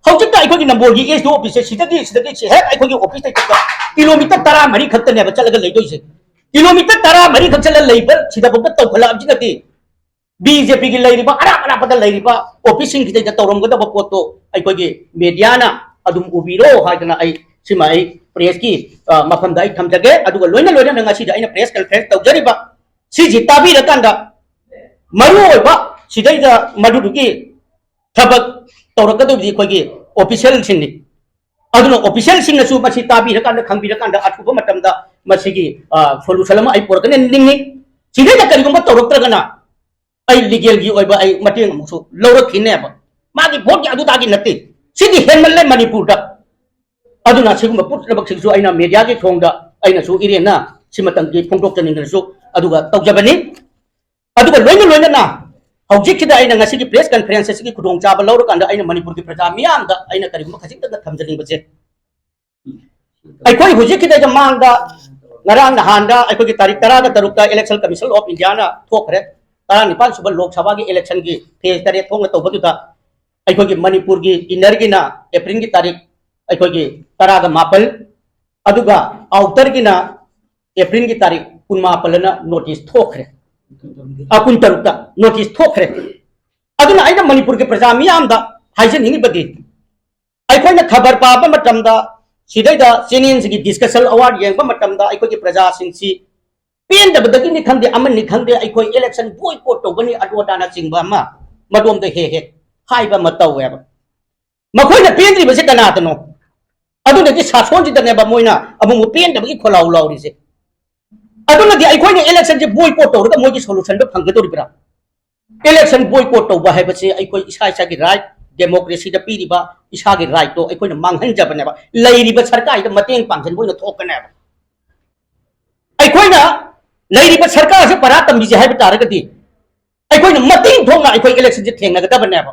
ꯍꯧꯖꯤꯛꯇ ꯑꯩꯈꯣꯏꯒꯤ ꯅꯝꯕꯣꯜꯒꯤ S D O office ꯁꯦ ꯁꯤꯗꯒꯤ, ꯁꯤꯗꯒꯤ ꯁꯤ ꯍꯦꯛ ꯑꯩꯈꯣꯏꯒꯤ office ꯇꯩ ꯆꯠꯄ kilometre ꯇꯔꯥꯃꯔꯤ ꯈꯛꯇꯅꯦꯕ ꯆꯠꯂꯒ ꯂꯩꯗꯣꯏꯁꯦ꯫ Kilometre ꯇꯔꯥꯃꯔꯤ ꯈꯛ ꯆꯠꯂ ꯂꯩꯕ ꯁꯤꯗꯐꯥꯎꯗ ꯇꯧꯈꯠꯂꯛꯑꯕꯁꯤꯅꯗꯤ B J P ꯒꯤ ꯂꯩꯔꯤꯕ ꯑꯔꯥꯞ ꯑꯔꯥꯞꯄꯗ ꯂꯩꯔꯤꯕ office ꯁꯤꯡꯁꯤꯗꯩꯗ ꯇꯧꯔꯝꯒꯗꯕ ꯄꯣꯠꯇꯣ ꯑꯩꯈꯣꯏꯒꯤ media ꯅ ꯑꯗꯨꯝ ꯎꯕꯤꯔꯣ ꯍꯥꯏꯗꯅ ꯑꯩ ꯁꯤꯃ ꯑꯩ press ꯀꯤ, ꯑ, ꯃꯐꯝꯗ ꯑꯩ ꯊꯝꯖꯒꯦ꯫ ꯑꯗꯨꯒ ꯂꯣꯏꯅ ꯂꯣꯏꯅꯅ ꯉꯁꯤꯗ ꯑꯩꯅ press conference ꯇꯧꯖꯔꯤꯕ ꯁꯤꯁꯤ ꯇꯥꯕꯤꯔꯀꯥꯟꯗ ꯃꯔꯨꯑꯣꯏꯕ ꯁꯤꯗꯩꯗ ꯃꯗꯨꯗꯨꯒꯤ ꯊꯕꯛ ꯇꯧꯔꯛꯀꯗꯧꯕꯗꯤ ꯑꯩꯈꯣꯏꯒꯤ official ꯁꯤꯡꯅꯤ꯫ ꯑꯗꯨꯅ official ꯁꯤꯡꯅꯁꯨ ꯃꯁꯤ ꯇꯥꯕꯤꯔꯀꯥꯟꯗ, ꯈꯪꯕꯤꯔꯀꯥꯟꯗ ꯑꯊꯨꯕ ꯃꯇꯝꯗ ꯃꯁꯤꯒꯤ, ꯑ, solution ꯑꯃ ꯑꯩ ꯄꯨꯔꯛꯀꯅꯤ ꯅꯤꯡꯉꯤ꯫ ꯁꯤꯗꯩꯗ ꯀꯔꯤꯒꯨꯝꯕ ꯇꯧꯔꯛꯇ꯭ꯔꯒꯅ ꯑꯩ legal ꯒꯤ ꯑꯣꯏꯕ ꯑꯩ ꯃꯇꯦꯡ ꯑꯃꯨꯛꯁꯨ ꯂꯧꯔꯛꯈꯤꯅꯦꯕ꯫ ꯃꯥꯒꯤ vote ꯀꯤ ꯑꯗꯨꯗꯥꯒꯤ ꯅꯠꯇꯦ꯫ ꯁꯤꯗꯤ ꯍꯦꯟꯃꯜꯂꯦ ꯃꯅꯤꯄꯨꯔꯗ꯫ ꯑꯗꯨꯅ ꯁꯤꯒꯨꯝꯕ ꯄꯨꯝꯅꯃꯛꯁꯤꯡꯁꯨ ꯑꯩꯅ media ꯒꯤ ꯊꯣꯡꯗ ꯑꯩꯅꯁꯨ ꯏꯔꯦꯟꯅ ꯁꯤꯃꯇꯪꯗꯤ ꯐꯣꯡꯗꯣꯛꯆꯅꯤꯡꯗꯅꯁꯨ ꯑꯗꯨꯒ ꯇꯧꯖꯕꯅꯤ꯫ ꯑꯗꯨꯒ ꯂꯣꯏꯅ ꯂꯣꯏꯅꯅ ꯍꯧꯖꯤꯛꯁꯤꯗ ꯑꯩꯅ ꯉꯁꯤꯒꯤ press conference ꯑꯁꯤꯒꯤ ꯈꯨꯗꯣꯡꯆꯥꯕ ꯂꯧꯔꯀꯥꯟꯗ ꯑꯩꯅ ꯃꯅꯤꯄꯨꯔꯒꯤ ꯄ꯭ꯔꯖꯥ ꯃꯤꯌꯥꯝꯗ ꯑꯩꯅ ꯀꯔꯤꯒꯨꯝꯕ ꯈꯖꯤꯛꯇꯪꯒ ꯊꯝꯖꯅꯤꯡꯕꯁꯦ, ꯑꯩꯈꯣꯏ ꯍꯧꯖꯤꯛꯀꯤꯗꯩꯗ ꯃꯥꯡꯗ ꯉꯔꯥꯡ ꯅꯍꯥꯟꯗ ꯑꯩꯈꯣꯏꯒꯤ ꯇꯥꯔꯤꯛ ꯇꯔꯥꯒ ꯇꯔꯨꯛꯇ Election Commission of India ꯅ ꯊꯣꯛꯈ꯭ꯔꯦ꯫ ꯇꯔꯥꯅꯤꯄꯥꯟ ꯁꯨꯕ ꯂꯣꯛ ꯁꯚꯥꯒꯤ election ꯒꯤ phase ꯇꯔꯦꯠ ꯊꯣꯛꯅ ꯇꯧꯕꯗꯨꯗ ꯑꯩꯈꯣꯏꯒꯤ ꯃꯅꯤꯄꯨꯔꯒꯤ inner ꯒꯤꯅ April ꯒꯤ ꯇꯥꯔꯤꯛ ꯑꯩꯈꯣꯏꯒꯤ ꯇꯔꯥꯒ ꯃꯥꯄꯜ, ꯑꯗꯨꯒ outer ꯒꯤꯅ April ꯒꯤ ꯇꯥꯔꯤꯛ ꯀꯨꯟꯃꯥꯄꯜ ꯑꯅ notice ꯊꯣꯛꯈ꯭ꯔꯦ꯫ ꯑ, ꯀꯨꯟꯇꯔꯨꯛꯇ notice ꯊꯣꯛꯈ꯭ꯔꯦ꯫ ꯑꯗꯨꯅ ꯑꯩꯅ ꯃꯅꯤꯄꯨꯔꯒꯤ ꯄ꯭ꯔꯖꯥ ꯃꯤꯌꯥꯝꯗ ꯍꯥꯏꯖꯅꯤꯡꯉꯤꯕꯗꯤ, ꯑꯩꯈꯣꯏꯅ ꯈꯕꯔ ꯄꯥꯕ ꯃꯇꯝꯗ, ꯁꯤꯗꯩꯗ channel ꯁꯤꯒꯤ discussion hour ꯌꯦꯡꯕ ꯃꯇꯝꯗ ꯑꯩꯈꯣꯏꯒꯤ ꯄ꯭ꯔꯖꯥꯁꯤꯡꯁꯤ ꯄꯦꯟꯗꯕꯗꯒꯤꯅꯤ ꯈꯪꯗꯦ, ꯑꯃꯅꯤ ꯈꯪꯗꯦ, ꯑꯩꯈꯣꯏ election boycott ꯇꯧꯒꯅꯤ, ꯑꯗꯨ ꯑꯗꯥꯅꯆꯤꯡꯕ ꯑꯃ ꯃꯗꯣꯝꯗ ꯍꯦꯛ ꯍꯦꯛ ꯍꯥꯏꯕ ꯑꯃ ꯇꯧꯋꯦꯕ꯫ ꯃꯈꯣꯏꯅ ꯄꯦꯟꯗ꯭ꯔꯤꯕꯁꯦ ꯀꯅꯥꯗꯅꯣ? ꯑꯗꯨꯅꯗꯤ ꯁꯥꯁꯣꯟꯁꯤꯗꯅꯦꯕ ꯃꯣꯏꯅ ꯑꯃꯨꯛ ꯄꯦꯟꯗꯕꯒꯤ ꯈꯣꯜꯂꯥꯎ ꯂꯥꯎꯔꯤꯁꯦ꯫ ꯑꯗꯨꯅꯗꯤ ꯑꯩꯈꯣꯏꯅ election ꯁꯦ boycott ꯇꯧꯔꯒ ꯃꯣꯏꯒꯤ solution ꯗꯣ ꯐꯪꯒꯗꯧꯔꯤꯕ꯭ꯔꯥ? Election boycott ꯇꯧꯕ ꯍꯥꯏꯕꯁꯤ ꯑꯩꯈꯣꯏ ꯏꯁꯥ ꯏꯁꯥꯒꯤ right, democracy ꯗ ꯄꯤꯔꯤꯕ ꯏꯁꯥꯒꯤ right ꯇꯣ ꯑꯩꯈꯣꯏꯅ ꯃꯥꯡꯍꯟꯖꯕꯅꯦꯕ꯫ ꯂꯩꯔꯤꯕ ꯁꯔꯀꯥꯔꯗ ꯃꯇꯦꯡ ꯄꯥꯡꯁꯤꯟꯕ ꯑꯣꯏꯅ ꯊꯣꯛꯀꯅꯦꯕ꯫ ꯑꯩꯈꯣꯏꯅ ꯂꯩꯔꯤꯕ ꯁꯔꯀꯥꯔꯁꯦ ꯄꯔꯥ ꯇꯝꯕꯤꯁꯦ ꯍꯥꯏꯕ ꯇꯥꯔꯒꯗꯤ ꯑꯩꯈꯣꯏꯅ ꯃꯇꯤꯡ ꯊꯣꯛꯅ ꯑꯩꯈꯣꯏ election ꯁꯦ ꯊꯦꯡꯅꯒꯗꯕꯅꯦꯕ꯫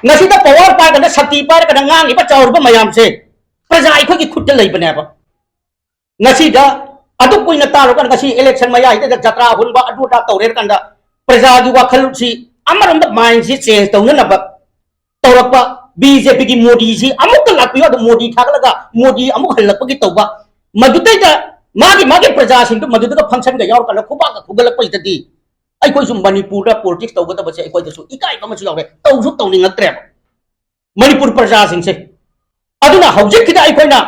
ꯉꯁꯤꯗ power ꯄꯥꯏꯔꯒꯅ, ꯁꯛꯇꯤ ꯄꯥꯏꯔꯒꯅ ꯉꯥꯡꯉꯤꯕ ꯆꯥꯎꯔꯤꯕ ꯃꯌꯥꯝꯁꯦ ꯄ꯭ꯔꯖꯥ ꯑꯩꯈꯣꯏꯒꯤ ꯈꯨꯠꯇ ꯂꯩꯕꯅꯦꯕ꯫ ꯉꯁꯤꯗ ꯑꯗꯨ ꯀꯨꯏꯅ ꯇꯥꯔꯨꯔꯀꯥꯟꯗ ꯉꯁꯤ election ꯃꯌꯥꯏꯗ ꯖꯇ꯭ꯔꯥ ꯍꯨꯟꯕ ꯑꯗꯨ ꯑꯗꯥ ꯇꯧꯔꯦ ꯀꯥꯟꯗ ꯄ꯭ꯔꯖꯥꯒꯤ ꯋꯥꯈꯜꯁꯤ ꯑꯃꯔꯣꯝꯗ mind ꯁꯤ change ꯇꯧꯅꯅꯕ ꯇꯧꯔꯛꯄ꯫ ꯕꯤ ꯖꯦ ꯄꯤꯒꯤ ꯃꯣꯗꯤꯁꯤ ꯑꯃꯨꯛꯀ ꯂꯥꯛꯄꯤꯌꯨ, ꯑꯗꯨ ꯃꯣꯗꯤ ꯊꯥꯒꯠꯂꯒ ꯃꯣꯗꯤ ꯑꯃꯨꯛ ꯍꯜꯂꯛꯄꯒꯤ ꯇꯧꯕ꯫ ꯃꯗꯨꯗꯩꯗ ꯃꯥꯒꯤ ꯃꯥꯒꯤ ꯄ꯭ꯔꯖꯥꯁꯤꯡꯗꯨ ꯃꯗꯨꯗꯒ function ꯒ ꯌꯥꯎꯔꯀꯥꯟꯗ ꯈꯨꯕꯥꯛꯀ ꯈꯨꯒꯠꯂꯛꯄꯁꯤꯗꯗꯤ ꯑꯩꯈꯣꯏꯁꯨ ꯃꯅꯤꯄꯨꯔꯗ politics ꯇꯧꯒꯗꯕꯁꯦ ꯑꯩꯈꯣꯏꯗꯁꯨ ꯏꯀꯥꯏꯕ ꯑꯃꯁꯨ ꯌꯥꯎꯔꯦ, ꯇꯧꯁꯨ ꯇꯧꯅꯤꯡꯉꯛꯇ꯭ꯔꯦꯕ꯫ ꯃꯅꯤꯄꯨꯔ ꯄ꯭ꯔꯖꯥꯁꯤꯡꯁꯦ꯫ ꯑꯗꯨꯅ ꯍꯧꯖꯤꯛꯀꯤꯗ ꯑꯩꯈꯣꯏꯅ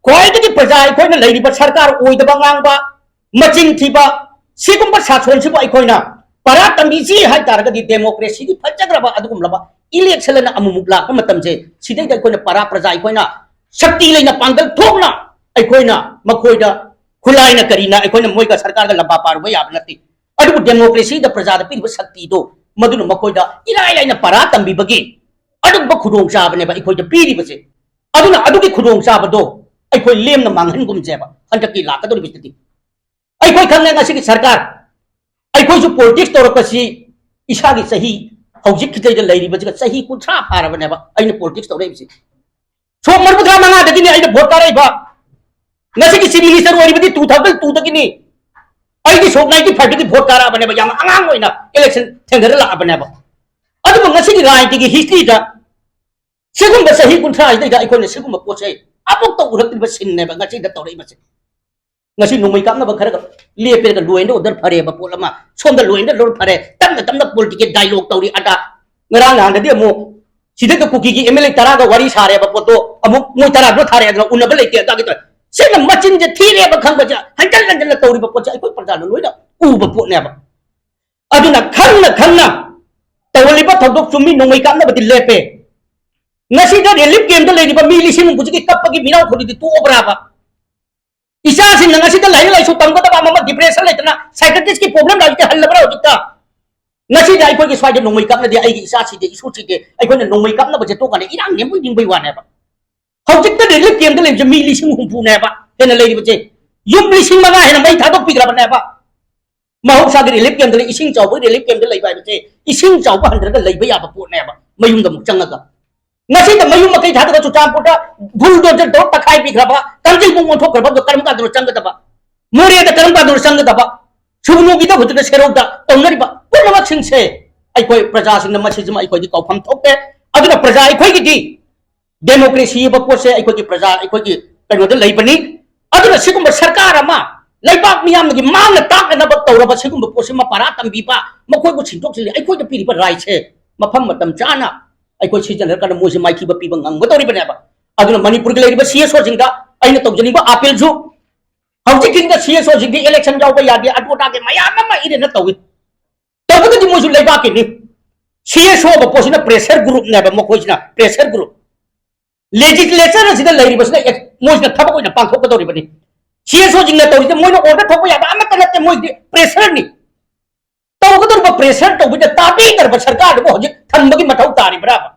ꯈ꯭ꯋꯥꯏꯗꯒꯤ ꯄ꯭ꯔꯖꯥ ꯑꯩꯈꯣꯏꯅ ꯂꯩꯔꯤꯕ ꯁꯔꯀꯥꯔ ꯑꯣꯏꯗꯕ ꯉꯥꯡꯕ, ꯃꯆꯤꯟ ꯊꯤꯕ, ꯁꯤꯒꯨꯝꯕ ꯁꯥꯁꯣꯟꯁꯤꯕꯨ ꯑꯩꯈꯣꯏꯅ ꯄꯔꯥ ꯇꯝꯕꯤꯁꯤ ꯍꯥꯏ ꯇꯥꯔꯒꯗꯤ democracy ꯒꯤ ꯐꯖꯈ꯭ꯔꯕ ꯑꯗꯨꯒꯨꯝꯂꯕ election ꯑꯅ ꯑꯃꯨꯛꯃꯨꯛ ꯂꯥꯛꯄ ꯃꯇꯝꯁꯦ, ꯁꯤꯗꯩꯗ ꯑꯩꯈꯣꯏꯅ ꯄꯔꯥ ꯄ꯭ꯔꯖꯥ ꯑꯩꯈꯣꯏꯅ ꯁꯛꯇꯤ ꯂꯩꯅ ꯄꯥꯡꯒꯜ ꯊꯣꯛꯅ ꯑꯩꯈꯣꯏꯅ ꯃꯈꯣꯏꯗ ꯈꯨꯠꯂꯥꯏꯅ ꯀꯔꯤꯅ ꯑꯩꯈꯣꯏꯅ ꯃꯣꯏꯒ ꯁꯔꯀꯥꯔꯒ ꯂꯝꯕꯥ ꯄꯥꯔꯨꯕ ꯌꯥꯕ ꯅꯠꯇꯦ꯫ ꯑꯗꯨꯕꯨ democracy ꯗ ꯄ꯭ꯔꯖꯥꯗ ꯄꯤꯔꯤꯕ ꯁꯛꯇꯤꯗꯣ ꯃꯗꯨꯅ ꯃꯈꯣꯏꯗ ꯏꯔꯥꯏ ꯂꯥꯏꯅ ꯄꯔꯥ ꯇꯝꯕꯤꯕꯒꯤ ꯑꯗꯨꯒꯨꯝꯕ ꯈꯨꯗꯣꯡꯆꯥꯕꯅꯦꯕ ꯑꯩꯈꯣꯏꯗ ꯄꯤꯔꯤꯕꯁꯦ꯫ ꯑꯗꯨꯅ ꯑꯗꯨꯒꯤ ꯈꯨꯗꯣꯡꯆꯥꯕꯗꯣ ꯑꯩꯈꯣꯏ ꯂꯦꯝꯅ ꯃꯥꯡꯍꯟꯒꯨꯝꯁꯦꯕ ꯍꯟꯗꯛꯀꯤ ꯂꯥꯛꯀꯗꯧꯔꯤꯕꯁꯤꯗꯗꯤ꯫ ꯑꯩꯈꯣꯏ ꯈꯪꯉꯦ ꯉꯁꯤꯒꯤ ꯁꯔꯀꯥꯔ, ꯑꯩꯈꯣꯏꯁꯨ politics ꯇꯧꯔꯛꯄꯁꯤ ꯏꯁꯥꯒꯤ ꯆꯍꯤ ꯍꯧꯖꯤꯛꯀꯤꯗꯩꯗ ꯂꯩꯔꯤꯕꯁꯤꯒ ꯆꯍꯤ ꯀꯨꯟꯊ꯭ꯔꯥ ꯐꯥꯔꯕꯅꯦꯕ ꯑꯩꯅ politics ꯇꯧꯔꯛꯏꯕꯁꯤ꯫ ꯁꯣꯛ ꯃꯔꯤꯐꯨꯇꯔꯥ ꯃꯉꯥꯗꯒꯤꯅꯦ ꯑꯩꯅ vote ꯀꯥꯔꯛꯏꯕ꯫ ꯉꯁꯤꯒꯤ chief minister ꯑꯣꯏꯔꯤꯕꯗꯤ two thousand two ꯗꯒꯤꯅꯤ꯫ ꯑꯩꯗꯤ ꯁꯣꯛ ninety five ꯇꯒꯤ vote ꯀꯥꯔꯛꯑꯕꯅꯦꯕ, ꯌꯥꯝ ꯑꯉꯥꯡ ꯑꯣꯏꯅ election ꯊꯦꯡꯅꯔ ꯂꯥꯛꯑꯕꯅꯦꯕ꯫ ꯑꯗꯨꯕꯨ ꯉꯁꯤꯒꯤ ꯔꯥꯖꯅꯤꯇꯤꯒꯤ history ꯗ ꯁꯤꯒꯨꯝꯕ ꯆꯍꯤ ꯀꯨꯟꯊ꯭ꯔꯥꯁꯤꯗꯩꯗ ꯑꯩꯈꯣꯏꯅ ꯁꯤꯒꯨꯝꯕ ꯄꯣꯠꯁꯦ ꯑꯃꯨꯛꯇ ꯎꯔꯛꯇ꯭ꯔꯤꯕ scene ꯅꯦꯕ ꯉꯁꯤꯗ ꯇꯧꯔꯛꯏꯕꯁꯦ꯫ ꯉꯁꯤ ꯅꯣꯡꯃꯩ ꯀꯥꯞꯅꯕ ꯈꯔꯒ ꯂꯦꯞꯄꯦꯒ, law and order ꯐꯔꯦꯕ ꯄꯣꯠ ꯑꯃ, ꯁꯣꯝꯗ law and order ꯐꯔꯦ, ꯇꯞꯅ ꯇꯞꯅ political dialogue ꯇꯧꯔꯤ ꯑꯗꯥ꯫ ꯉꯔꯥꯡ ꯅꯍꯥꯟꯗꯗꯤ ꯑꯃꯨꯛ ꯁꯤꯗꯩꯗ ꯀꯨꯀꯤꯒꯤ M L A ꯇꯔꯥꯒ ꯋꯥꯔꯤ ꯁꯥꯔꯦꯕ ꯄꯣꯠꯇꯣ, ꯑꯃꯨꯛ ꯃꯣꯏ ꯇꯔꯥꯗꯣ ꯊꯥꯔꯛꯑꯦ ꯑꯗꯨꯅ ꯎꯅꯕ ꯂꯩꯇꯦ ꯑꯗꯥꯒꯤ ꯇꯧꯔꯦ꯫ ꯁꯤꯅ ꯃꯆꯤꯟꯁꯦ ꯊꯤꯔꯦꯕ ꯈꯪꯕꯁꯦ, ꯍꯟꯖꯟ ꯍꯟꯖꯟꯅ ꯇꯧꯔꯤꯕ ꯄꯣꯠꯁꯦ ꯑꯩꯈꯣꯏ ꯄ꯭ꯔꯖꯥꯅ ꯂꯣꯏꯅ ꯎꯕ ꯄꯣꯠꯅꯦꯕ꯫ ꯑꯗꯨꯅ ꯈꯪꯅ ꯈꯪꯅ ꯇꯧꯍꯜꯂꯤꯕ ꯊꯧꯗꯣꯛ ꯆꯨꯝꯃꯤ, ꯅꯣꯡꯃꯩ ꯀꯥꯞꯅꯕꯗꯤ ꯂꯦꯞꯄꯦ꯫ ꯉꯁꯤꯗ ꯔꯤꯂꯤꯐ ꯀꯦꯝꯞꯇ ꯂꯩꯔꯤꯕ ꯃꯤ ꯂꯤꯁꯤꯡ ꯍꯨꯝꯐꯨꯁꯤꯒꯤ ꯀꯞꯄꯒꯤ ꯃꯤꯅꯥꯎ ꯈꯨꯗꯤꯡꯗꯤ ꯇꯣꯛꯑꯕ꯭ꯔꯥꯕ? ꯏꯆꯥꯁꯤꯡꯅ ꯉꯁꯤꯗ ꯂꯥꯏꯔꯤꯛ ꯂꯥꯏꯁꯨ ꯇꯝꯒꯗꯕ ꯑꯃ, ꯑꯃ ꯗꯤꯄ꯭ꯔꯦꯁꯟ ꯂꯩꯇꯅ ꯁꯥꯏꯀ꯭ꯔꯦꯇꯤꯁꯀꯤ ꯄ꯭ꯔꯣꯕ꯭ꯂꯦꯝ ꯂꯥꯏꯔꯤꯛꯇ ꯍꯜꯂꯕ꯭ꯔꯥ ꯍꯧꯖꯤꯛꯇ? ꯉꯁꯤꯗꯤ ꯑꯩꯈꯣꯏꯒꯤ ꯁ꯭ꯋꯥꯏꯗ ꯅꯣꯡꯃꯩ ꯀꯥꯞꯅꯗꯦ, ꯑꯩꯒꯤ ꯏꯆꯥꯁꯤꯗꯤ, ꯏꯁꯨꯁꯤꯗꯤ, ꯑꯩꯈꯣꯏꯅ ꯅꯣꯡꯃꯩ ꯀꯥꯞꯅꯕꯁꯦ ꯇꯣꯛꯀꯥꯟꯗ ꯏꯔꯥꯡ ꯅꯦꯝꯕꯣꯏ ꯅꯤꯡꯕꯩ ꯋꯥꯅꯦꯕ꯫ ꯍꯧꯖꯤꯛꯇ ꯔꯤꯂꯤꯐ ꯀꯦꯝꯞꯇ ꯂꯩꯕꯁꯦ ꯃꯤ ꯂꯤꯁꯤꯡ ꯍꯨꯝꯐꯨꯅꯦꯕ ꯍꯦꯟꯅ ꯂꯩꯔꯤꯕꯁꯦ꯫ ꯌꯨꯝ ꯂꯤꯁꯤꯡ ꯃꯉꯥ ꯍꯦꯟꯅ ꯃꯩ ꯊꯥꯗꯣꯛꯄꯤꯈ꯭ꯔꯕꯅꯦꯕ꯫ ꯃꯍꯧꯁꯥꯒꯤ ꯔꯤꯂꯤꯐ ꯀꯦꯝꯞꯇ ꯂꯩ, ꯏꯁꯤꯡ ꯆꯥꯎꯕꯒꯤ ꯔꯤꯂꯤꯐ ꯀꯦꯝꯞꯇ ꯂꯩꯕ ꯍꯥꯏꯕꯁꯦ ꯏꯁꯤꯡ ꯆꯥꯎꯕ ꯍꯟꯊꯔꯒ ꯂꯩꯕ ꯌꯥꯕ ꯄꯣꯠꯅꯦꯕ, ꯃꯌꯨꯝꯗ ꯑꯃꯨꯛ ꯆꯪꯉꯒ꯫ ꯉꯁꯤꯗ ꯃꯌꯨꯝ ꯃꯀꯩ ꯊꯥꯗꯕ ꯆꯨꯔꯆꯥꯟꯄꯨꯔꯗ ꯕꯨꯜꯗꯣꯖꯔ ꯇꯧꯔ ꯇꯛꯈꯥꯏꯕꯤꯈ꯭ꯔꯕ, ꯀꯥꯡꯖꯩꯕꯨꯡ ꯑꯣꯟꯊꯣꯛꯈ꯭ꯔꯕ, ꯑꯗꯣ ꯀꯔꯝ ꯀꯥꯟꯗꯅꯣ ꯆꯪꯒꯗꯕ? ꯃꯣꯔꯦꯗ ꯀꯔꯝ ꯀꯥꯟꯗꯅꯣ ꯆꯪꯒꯗꯕ? ꯁꯨꯒꯅꯨꯒꯤꯗ ꯍꯧꯖꯤꯛꯇ ꯁꯦꯔꯧꯗ ꯇꯧꯅꯔꯤꯕ ꯄꯨꯝꯅꯃꯛꯁꯤꯡꯁꯦ ꯑꯩꯈꯣꯏ ꯄ꯭ꯔꯖꯥꯁꯤꯡꯅ ꯃꯁꯤꯁꯤꯃ ꯑꯩꯈꯣꯏꯗꯤ ꯀꯥꯎꯐꯝ ꯊꯣꯛꯇꯦ꯫ ꯑꯗꯨꯅ ꯄ꯭ꯔꯖꯥ ꯑꯩꯈꯣꯏꯒꯤꯗꯤ ꯗꯦꯃꯣꯀ꯭ꯔꯦꯁꯤ ꯍꯥꯏꯕ ꯄꯣꯠꯁꯦ ꯑꯩꯈꯣꯏꯒꯤ ꯄ꯭ꯔꯖꯥ ꯑꯩꯈꯣꯏꯒꯤ ꯀꯩꯅꯣꯗ ꯂꯩꯕꯅꯤ꯫ ꯑꯗꯨꯅ ꯁꯤꯒꯨꯝꯕ ꯁꯔꯀꯥꯔ ꯑꯃ ꯂꯩꯕꯥꯛ ꯃꯤꯌꯥꯝꯒꯤ ꯃꯥꯡꯅ ꯇꯥꯛꯅꯅꯕ ꯇꯧꯔꯕ ꯁꯤꯒꯨꯝꯕ ꯄꯣꯠꯁꯤꯃ ꯄꯥꯔꯥ ꯇꯝꯕꯤꯕ, ꯃꯈꯣꯏꯕꯨ ꯁꯤꯟꯗꯣꯛ ꯁꯤꯟꯖꯤꯟ, ꯑꯩꯈꯣꯏꯗ ꯄꯤꯔꯤꯕ ꯔꯥꯏꯠꯁꯦ ꯃꯐꯝ ꯃꯇꯝ ꯆꯥꯅ ꯑꯩꯈꯣꯏ ꯁꯤꯖꯤꯟꯅꯔꯀꯥꯟꯗ ꯃꯣꯏꯁꯦ ꯃꯥꯏꯊꯤꯕ ꯄꯤꯕ ꯉꯝꯒꯗꯧꯔꯤꯕꯅꯦꯕ꯫ ꯑꯗꯨꯅ ꯃꯅꯤꯄꯨꯔꯒꯤ ꯂꯩꯔꯤꯕ ꯁꯤ ꯑꯦꯁ ꯑꯣꯁꯤꯡꯗ ꯑꯩꯅ ꯇꯧꯖꯅꯤꯡꯕ ꯑꯥꯄꯤꯜꯁꯨ, ꯍꯧꯖꯤꯛꯀꯤꯗ ꯁꯤ ꯑꯦꯁ ꯑꯣꯁꯤꯡꯗꯤ ꯏꯂꯦꯛꯁꯟ ꯌꯥꯎꯕ ꯌꯥꯗꯦ, ꯑꯗꯨ ꯑꯗꯥꯒꯤ ꯃꯌꯥꯝ ꯑꯃ ꯏꯔꯦꯅ ꯇꯧꯏ꯫ ꯇꯧꯕꯗꯗꯤ ꯃꯣꯏꯁꯨ ꯂꯩꯕꯥꯛꯀꯤꯅꯤ꯫ ꯁꯤ ꯑꯦꯁ ꯑꯣ ꯍꯥꯏꯕ ꯄꯣꯠꯁꯤꯅ ꯄ꯭ꯔꯦꯁꯔ ꯒ꯭ꯔꯨꯞꯅꯦꯕ, ꯃꯈꯣꯏꯁꯤꯅ ꯄ꯭ꯔꯦꯁꯔ ꯒ꯭ꯔꯨꯞ꯫ ꯂꯦꯖꯤꯁꯂꯦꯆꯔ ꯑꯁꯤꯗ ꯂꯩꯔꯤꯕꯁꯤꯅ ꯑꯦ-, ꯃꯣꯏꯁꯤꯅ ꯊꯕꯛ ꯑꯣꯏꯅ ꯄꯥꯡꯊꯣꯛꯀꯗꯧꯔꯤꯕꯅꯤ꯫ ꯁꯤ ꯑꯦꯁ ꯑꯣꯁꯤꯡꯅ ꯇꯧꯔꯤꯁꯦ ꯃꯣꯏꯅ ꯑꯣꯔꯗꯔ ꯊꯣꯛꯄ ꯌꯥꯕ ꯑꯃꯠꯇ ꯅꯠꯇꯦ, ꯃꯣꯏꯗꯤ ꯄ꯭ꯔꯦꯁꯔꯅꯤ꯫ ꯇꯧꯒꯗꯧꯔꯤꯕ ꯄ꯭ꯔꯦꯁꯔ ꯇꯧꯕꯗ ꯇꯥꯕꯤꯗ꯭ꯔꯕ ꯁꯔꯀꯥꯔꯗꯨꯕꯨ ꯍꯧꯖꯤꯛ ꯊꯝꯕꯒꯤ ꯃꯊꯧ ꯇꯥꯔꯤꯕ꯭ꯔꯥꯕ?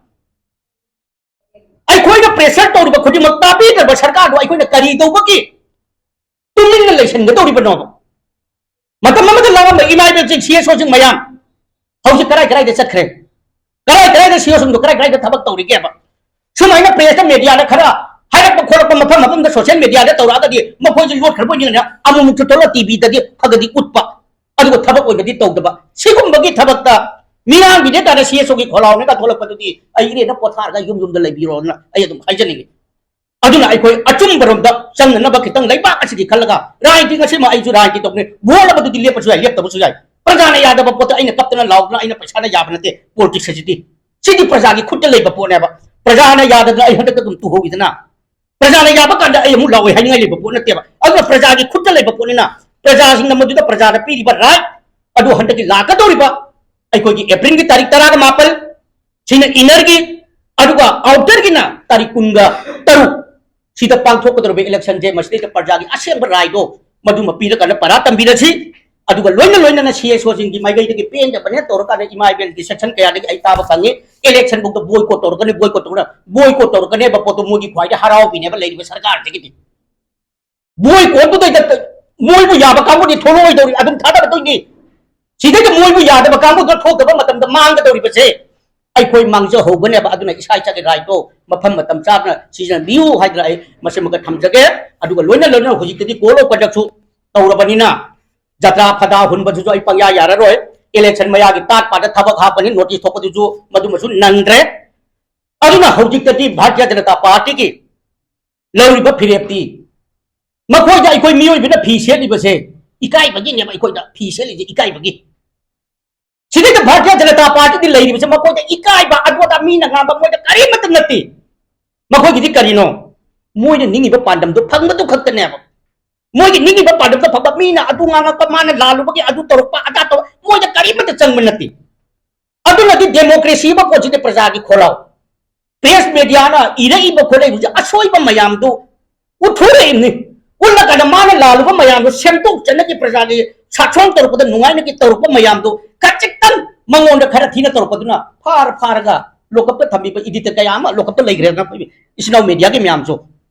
ꯑꯩꯈꯣꯏꯅ ꯄ꯭ꯔꯦꯁꯔ ꯇꯧꯔꯤꯕ ꯈꯨꯗꯤꯡꯃꯛ ꯇꯥꯕꯤꯗ꯭ꯔꯕ ꯁꯔꯀꯥꯔꯗꯨ ꯑꯩꯈꯣꯏꯅ ꯀꯔꯤ ꯇꯧꯕꯒꯤ ꯇꯨꯃꯤꯟꯅ ꯂꯩꯁꯤꯟꯒꯗꯧꯔꯤꯕꯅꯣꯕ? ꯃꯇꯝ ꯑꯃꯗ ꯂꯥꯡꯉꯝꯕ ꯏꯃꯥ ꯏꯕꯦꯜꯁꯤꯡ, ꯁꯤ ꯑꯦꯁ ꯑꯣꯁꯤꯡ ꯃꯌꯥꯝ ꯍꯧꯖꯤꯛ ꯀꯔꯥꯏ ꯀꯔꯥꯏꯗ ꯆꯠꯈ꯭ꯔꯦ? ꯀꯔꯥꯏ ꯀꯔꯥꯏꯗ ꯁꯤ ꯑꯦꯁ ꯑꯣꯁꯤꯡꯗꯣ ꯀꯔꯥꯏ ꯀꯔꯥꯏꯗ ꯊꯕꯛ ꯇꯧꯔꯤꯒꯦꯕ? ꯁꯨꯃꯥꯏꯅ ꯄ꯭ꯔꯦꯁꯇ, ꯃꯦꯗꯤꯌꯥꯗ ꯈꯔ ꯍꯥꯏꯔꯛꯄ ꯈꯣꯠꯂꯛꯄ ꯃꯐꯝ ꯃꯐꯝꯗ ꯁꯣꯁꯤꯌꯦꯜ ꯃꯦꯗꯤꯌꯥꯗ ꯇꯧꯔꯛꯑꯒꯗꯤ ꯃꯈꯣꯏꯁꯨ ꯌꯣꯠꯈ꯭ꯔꯕꯣꯏ ꯅꯤꯡꯉꯅ ꯑꯃꯨꯛꯃꯨꯛꯁꯨ ꯊꯣꯛꯂꯛ ꯇꯤ ꯚꯤꯗꯗꯤ ꯈꯔꯒꯗꯤ ꯎꯠꯄ, ꯑꯗꯨꯒ ꯊꯕꯛ ꯑꯣꯏꯅꯗꯤ ꯇꯧꯗꯕ꯫ ꯁꯤꯒꯨꯝꯕꯒꯤ ꯊꯕꯛꯇ ꯃꯤꯌꯥꯝꯒꯤꯅꯦ ꯇꯥꯅ ꯁꯤ ꯑꯦꯁ ꯑꯣꯒꯤ ꯈꯣꯜꯂꯥꯎꯅꯦꯒ ꯊꯣꯛꯂꯛꯄꯗꯨꯗꯤ ꯑꯩ ꯏꯔꯦꯟꯅ ꯄꯣꯊꯥꯔꯒ ꯌꯨꯝ ꯌꯨꯝꯗ ꯂꯩꯕꯤꯔꯣꯅ ꯑꯩ ꯑꯗꯨꯝ ꯍꯥꯏꯖꯅꯤꯡꯉꯤ꯫ ꯑꯗꯨꯅ ꯑꯩꯈꯣꯏ ꯑꯆꯨꯝꯕꯔꯣꯝꯗ ꯆꯪꯅꯅꯕ ꯈꯤꯇꯪ ꯂꯩꯕꯥꯛ ꯑꯁꯤꯒꯤ ꯈꯜꯂꯒ ꯔꯥꯖꯅꯤꯇꯤ ꯉꯁꯤꯃꯛ ꯑꯩꯁꯨ ꯔꯥꯖꯅꯤꯇꯤ ꯇꯧꯕꯅꯤ, ꯚꯣꯠ ꯑꯃꯗꯨꯗꯤ ꯂꯦꯞꯄꯁꯨ ꯌꯥꯏ, ꯂꯦꯞꯇꯕꯁꯨ ꯌꯥꯏ꯫ ꯄ꯭ꯔꯖꯥꯅ ꯌꯥꯗꯕ ꯄꯣꯠꯇ ꯑꯩꯅ ꯀꯞꯇꯅ ꯂꯥꯎꯗꯅ ꯑꯩꯅ ꯄꯩꯁꯥꯅ ꯌꯥꯕ ꯅꯠꯇꯦ ꯄꯣꯂꯤꯇꯤꯛꯁ ꯑꯁꯤꯗꯤ꯫ ꯁꯤꯗꯤ ꯄ꯭ꯔꯖꯥꯒꯤ ꯈꯨꯠꯇ ꯂꯩꯕ ꯄꯣꯠꯅꯦꯕ꯫ ꯄ꯭ꯔꯖꯥꯅ ꯌꯥꯗꯗꯅ ꯑꯩ ꯍꯟꯗꯛꯇ ꯑꯗꯨꯝ ꯇꯨꯍꯧꯏꯗꯅ꯫ ꯄ꯭ꯔꯖꯥꯅ ꯌꯥꯕ ꯀꯥꯟꯗ ꯑꯩ ꯑꯃꯨꯛ ꯂꯥꯎꯑꯣꯏ ꯍꯥꯏꯅꯤꯡꯉꯥꯏ ꯂꯩꯕ ꯄꯣꯠ ꯅꯠꯇꯦꯕ꯫ ꯑꯗꯨꯅ ꯄ꯭ꯔꯖꯥꯒꯤ ꯈꯨꯠꯇ ꯂꯩꯕ ꯄꯣꯠꯅꯤꯅ ꯄ꯭ꯔꯖꯥꯁꯤꯡꯅ ꯃꯗꯨꯗ ꯄ꯭ꯔꯖꯥꯗ ꯄꯤꯔꯤꯕ ꯔꯥꯏꯠ ꯑꯗꯨ ꯍꯟꯗꯛꯀꯤ ꯂꯥꯛꯀꯗꯧꯔꯤꯕ ꯑꯩꯈꯣꯏꯒꯤ ꯑꯦꯄ꯭ꯔꯤꯜꯒꯤ ꯇꯥꯔꯤꯛ ꯇꯔꯥꯒ ꯃꯥꯄꯟ, ꯁꯤꯅ ꯏꯟꯅꯔꯒꯤ ꯑꯗꯨꯒ ꯑꯥꯎꯇꯔꯒꯤꯅ ꯇꯥꯔꯤꯛ ꯀꯨꯟꯒ ꯇꯔꯨꯛ ꯁꯤꯗ ꯄꯥꯡꯊꯣꯛꯀꯗꯧꯔꯤꯕ ꯏꯂꯦꯛꯁꯟꯁꯦ ꯃꯁꯤꯗꯩꯗ ꯄ꯭ꯔꯖꯥꯒꯤ ꯑꯁꯦꯡꯕ ꯔꯥꯏꯗꯣ ꯃꯗꯨꯃ ꯄꯤꯔꯀꯥꯟꯗ ꯄꯔꯥ ꯇꯝꯕꯤꯔꯁꯤ꯫ ꯑꯗꯨꯒ ꯂꯣꯏꯅ ꯂꯣꯏꯅꯅ ꯁꯤ ꯑꯦꯁ ꯑꯣꯁꯤꯡꯒꯤ ꯃꯥꯏꯀꯩꯗꯒꯤ ꯄꯦꯟꯗꯕꯅꯦ ꯇꯧꯔꯀꯥꯟꯗ ꯏꯃꯥ ꯏꯕꯦꯜꯒꯤ ꯁꯦꯛꯁꯟ ꯀꯌꯥꯗꯒꯤ ꯑꯩ ꯇꯥꯕ ꯐꯪꯉꯤ, ꯏꯂꯦꯛꯁꯟ ꯐꯥꯎꯗ ꯕꯣꯏꯀꯣꯠ ꯇꯧꯔꯛꯀꯅꯤ, ꯕꯣꯏꯀꯣꯠ ꯇꯧꯔꯛꯀꯅꯤ, ꯕꯣꯏꯀꯣꯠ ꯇꯧꯔꯛꯀꯅꯦꯕ ꯄꯣꯠꯇꯣ ꯃꯣꯏꯒꯤ ꯈ꯭ꯋꯥꯏꯗꯒꯤ ꯍꯔꯥꯎꯕꯤꯅꯦꯕ ꯂꯩꯔꯤꯕ ꯁꯔꯀꯥꯔꯁꯤꯒꯤꯗꯤ꯫ ꯕꯣꯏꯀꯣꯠꯇꯨꯗꯩꯗ ꯃꯣꯏꯕꯨ ꯌꯥꯕ ꯀꯥꯡꯕꯨꯗꯤ ꯊꯣꯛꯂꯛꯑꯣꯏꯗꯧꯔꯤ, ꯑꯗꯨꯝ ꯊꯥꯗꯔꯛꯇꯣꯏꯅꯤ꯫ ꯁꯤꯗꯩꯗ ꯃꯣꯏꯕꯨ ꯌꯥꯗꯕ ꯀꯥꯡꯕꯨꯗꯨ ꯊꯣꯛꯇꯕ ꯃꯇꯝꯗ ꯃꯥꯡꯒꯗꯧꯔꯤꯕꯁꯦ ꯑꯩꯈꯣꯏ ꯃꯥꯡꯖꯍꯧꯒꯅꯦꯕ꯫ ꯑꯗꯨꯅ ꯏꯁꯥ ꯏꯁꯥꯒꯤ ꯔꯥꯏꯠꯇꯣ ꯃꯐꯝ ꯃꯇꯝ ꯆꯥꯅ ꯁꯤꯖꯤꯟꯅꯕꯤꯌꯨ ꯍꯥꯏꯗꯅ ꯑꯩ ꯃꯁꯤꯃꯒ ꯊꯝꯖꯒꯦ꯫ ꯑꯗꯨꯒ ꯂꯣꯏꯅ ꯂꯣꯏꯅꯅ ꯍꯧꯖꯤꯛꯇꯗꯤ ꯀꯣꯜ ꯑꯣꯐ ꯀꯟꯗꯛꯁꯨ ꯇꯧꯔꯕꯅꯤꯅ ꯖꯇ꯭ꯔꯥ ꯐꯗꯥ ꯍꯨꯟꯕꯗꯨꯁꯨ ꯑꯩ ꯄꯪꯌꯥ ꯌꯥꯔꯔꯣꯏ꯫ ꯏꯂꯦꯛꯁꯟ ꯃꯌꯥꯒꯤ ꯇꯥꯠ ꯄꯥꯗ ꯊꯕꯛ ꯍꯥꯞꯄꯅꯤ, ꯅꯣꯇꯤꯁ ꯊꯣꯛꯄꯗꯨꯁꯨ ꯃꯗꯨꯃꯁꯨ ꯅꯪꯗ꯭ꯔꯦ꯫ ꯑꯗꯨꯅ ꯍꯧꯖꯤꯛꯇꯗꯤ ꯚꯥꯔꯇꯤꯌ ꯖꯅꯇꯥ ꯄꯥꯔꯇꯤꯒꯤ ꯂꯧꯔꯤꯕ ꯐꯤꯔꯦꯞꯇꯤ ꯃꯈꯣꯏꯗ ꯑꯩꯈꯣꯏ ꯃꯤꯑꯣꯏꯕꯅ ꯐꯤ ꯁꯦꯠꯂꯤꯕꯁꯦ ꯏꯀꯥꯏꯕꯒꯤꯅꯦꯕ꯫ ꯑꯩꯈꯣꯏꯗ ꯐꯤ ꯁꯦꯠꯂꯤꯁꯦ ꯏꯀꯥꯏꯕꯒꯤ꯫ ꯁꯤꯗꯩꯗ ꯚꯥꯔꯇꯤꯌ ꯖꯅꯇꯥ ꯄꯥꯔꯇꯤꯗꯤ ꯂꯩꯔꯤꯕꯁꯦ ꯃꯈꯣꯏꯗ ꯏꯀꯥꯏꯕ, ꯑꯗꯨꯗ ꯃꯤꯅ ꯉꯥꯡꯕ ꯃꯣꯏꯗ ꯀꯔꯤꯃꯠꯇ ꯅꯠꯇꯦ꯫ ꯃꯈꯣꯏꯒꯤꯗꯤ ꯀꯔꯤꯅꯣ? ꯃꯣꯏꯅ ꯅꯤꯡꯉꯤꯕ ꯄꯥꯟꯗꯝꯗꯨ ꯐꯪꯕꯗꯨ ꯈꯛꯇꯅꯦꯕ꯫ ꯃꯣꯏꯒꯤ ꯅꯤꯡꯉꯤꯕ ꯄꯥꯟꯗꯝꯗ ꯐꯕ ꯃꯤꯅ ꯑꯗꯨ ꯉꯥꯡꯉꯛꯄ, ꯃꯥꯅ ꯂꯥꯜꯂꯨꯕꯒꯤ ꯑꯗꯨ ꯇꯧꯔꯛꯄ, ꯑꯗꯥ ꯇꯧꯔꯛꯄ, ꯃꯣꯏꯗ ꯀꯔꯤꯃꯠꯇ ꯆꯪꯕ ꯅꯠꯇꯦ꯫ ꯑꯗꯨꯅꯗꯤ ꯗꯦꯃꯣꯀ꯭ꯔꯦꯁꯤ ꯍꯥꯏꯕ ꯄꯣꯠꯁꯤꯗꯤ ꯄ꯭ꯔꯖꯥꯒꯤ ꯈꯣꯜꯂꯥꯎ꯫ ꯄ꯭ꯔꯦꯁ ꯃꯦꯗꯤꯌꯥꯅ ꯏꯔꯛꯏꯕ ꯈꯣꯠꯂꯛꯏꯕꯁꯦ ꯑꯁꯣꯏꯕ ꯃꯌꯥꯝꯗꯨ ꯎꯠꯊꯣꯔꯛꯏꯕꯅꯤ꯫ ꯎꯠꯂꯀꯥꯟꯗ ꯃꯥꯅ ꯂꯥꯜꯂꯨꯕ ꯃꯌꯥꯝꯗꯣ ꯁꯦꯝꯗꯣꯛꯆꯅꯒꯤ ꯄ꯭ꯔꯖꯥꯒꯤ ꯁꯥꯁꯣꯟ ꯇꯧꯔꯛꯄꯗ ꯅꯨꯡꯉꯥꯏꯅꯒꯤ ꯇꯧꯔꯛꯄ ꯃꯌꯥꯝꯗꯣ ꯈꯖꯤꯛꯇꯪ ꯃꯉꯣꯟꯗ ꯈꯔ ꯊꯤꯅ ꯇꯧꯔꯛꯄꯗꯨꯅ ꯐꯥꯔ ꯐꯥꯔꯒ ꯂꯣꯀꯞꯇ ꯊꯝꯕꯤꯕ ꯏꯗꯤꯇꯔ ꯀꯌꯥ ꯑꯃ ꯂꯣꯀꯞꯇ ꯂꯩꯈ꯭ꯔꯦ ꯑꯩꯈꯣꯏ ꯏꯆꯤꯟ ꯏꯅꯥꯎ ꯃꯦꯗꯤꯌꯥꯒꯤ ꯃꯌꯥꯝꯁꯨ꯫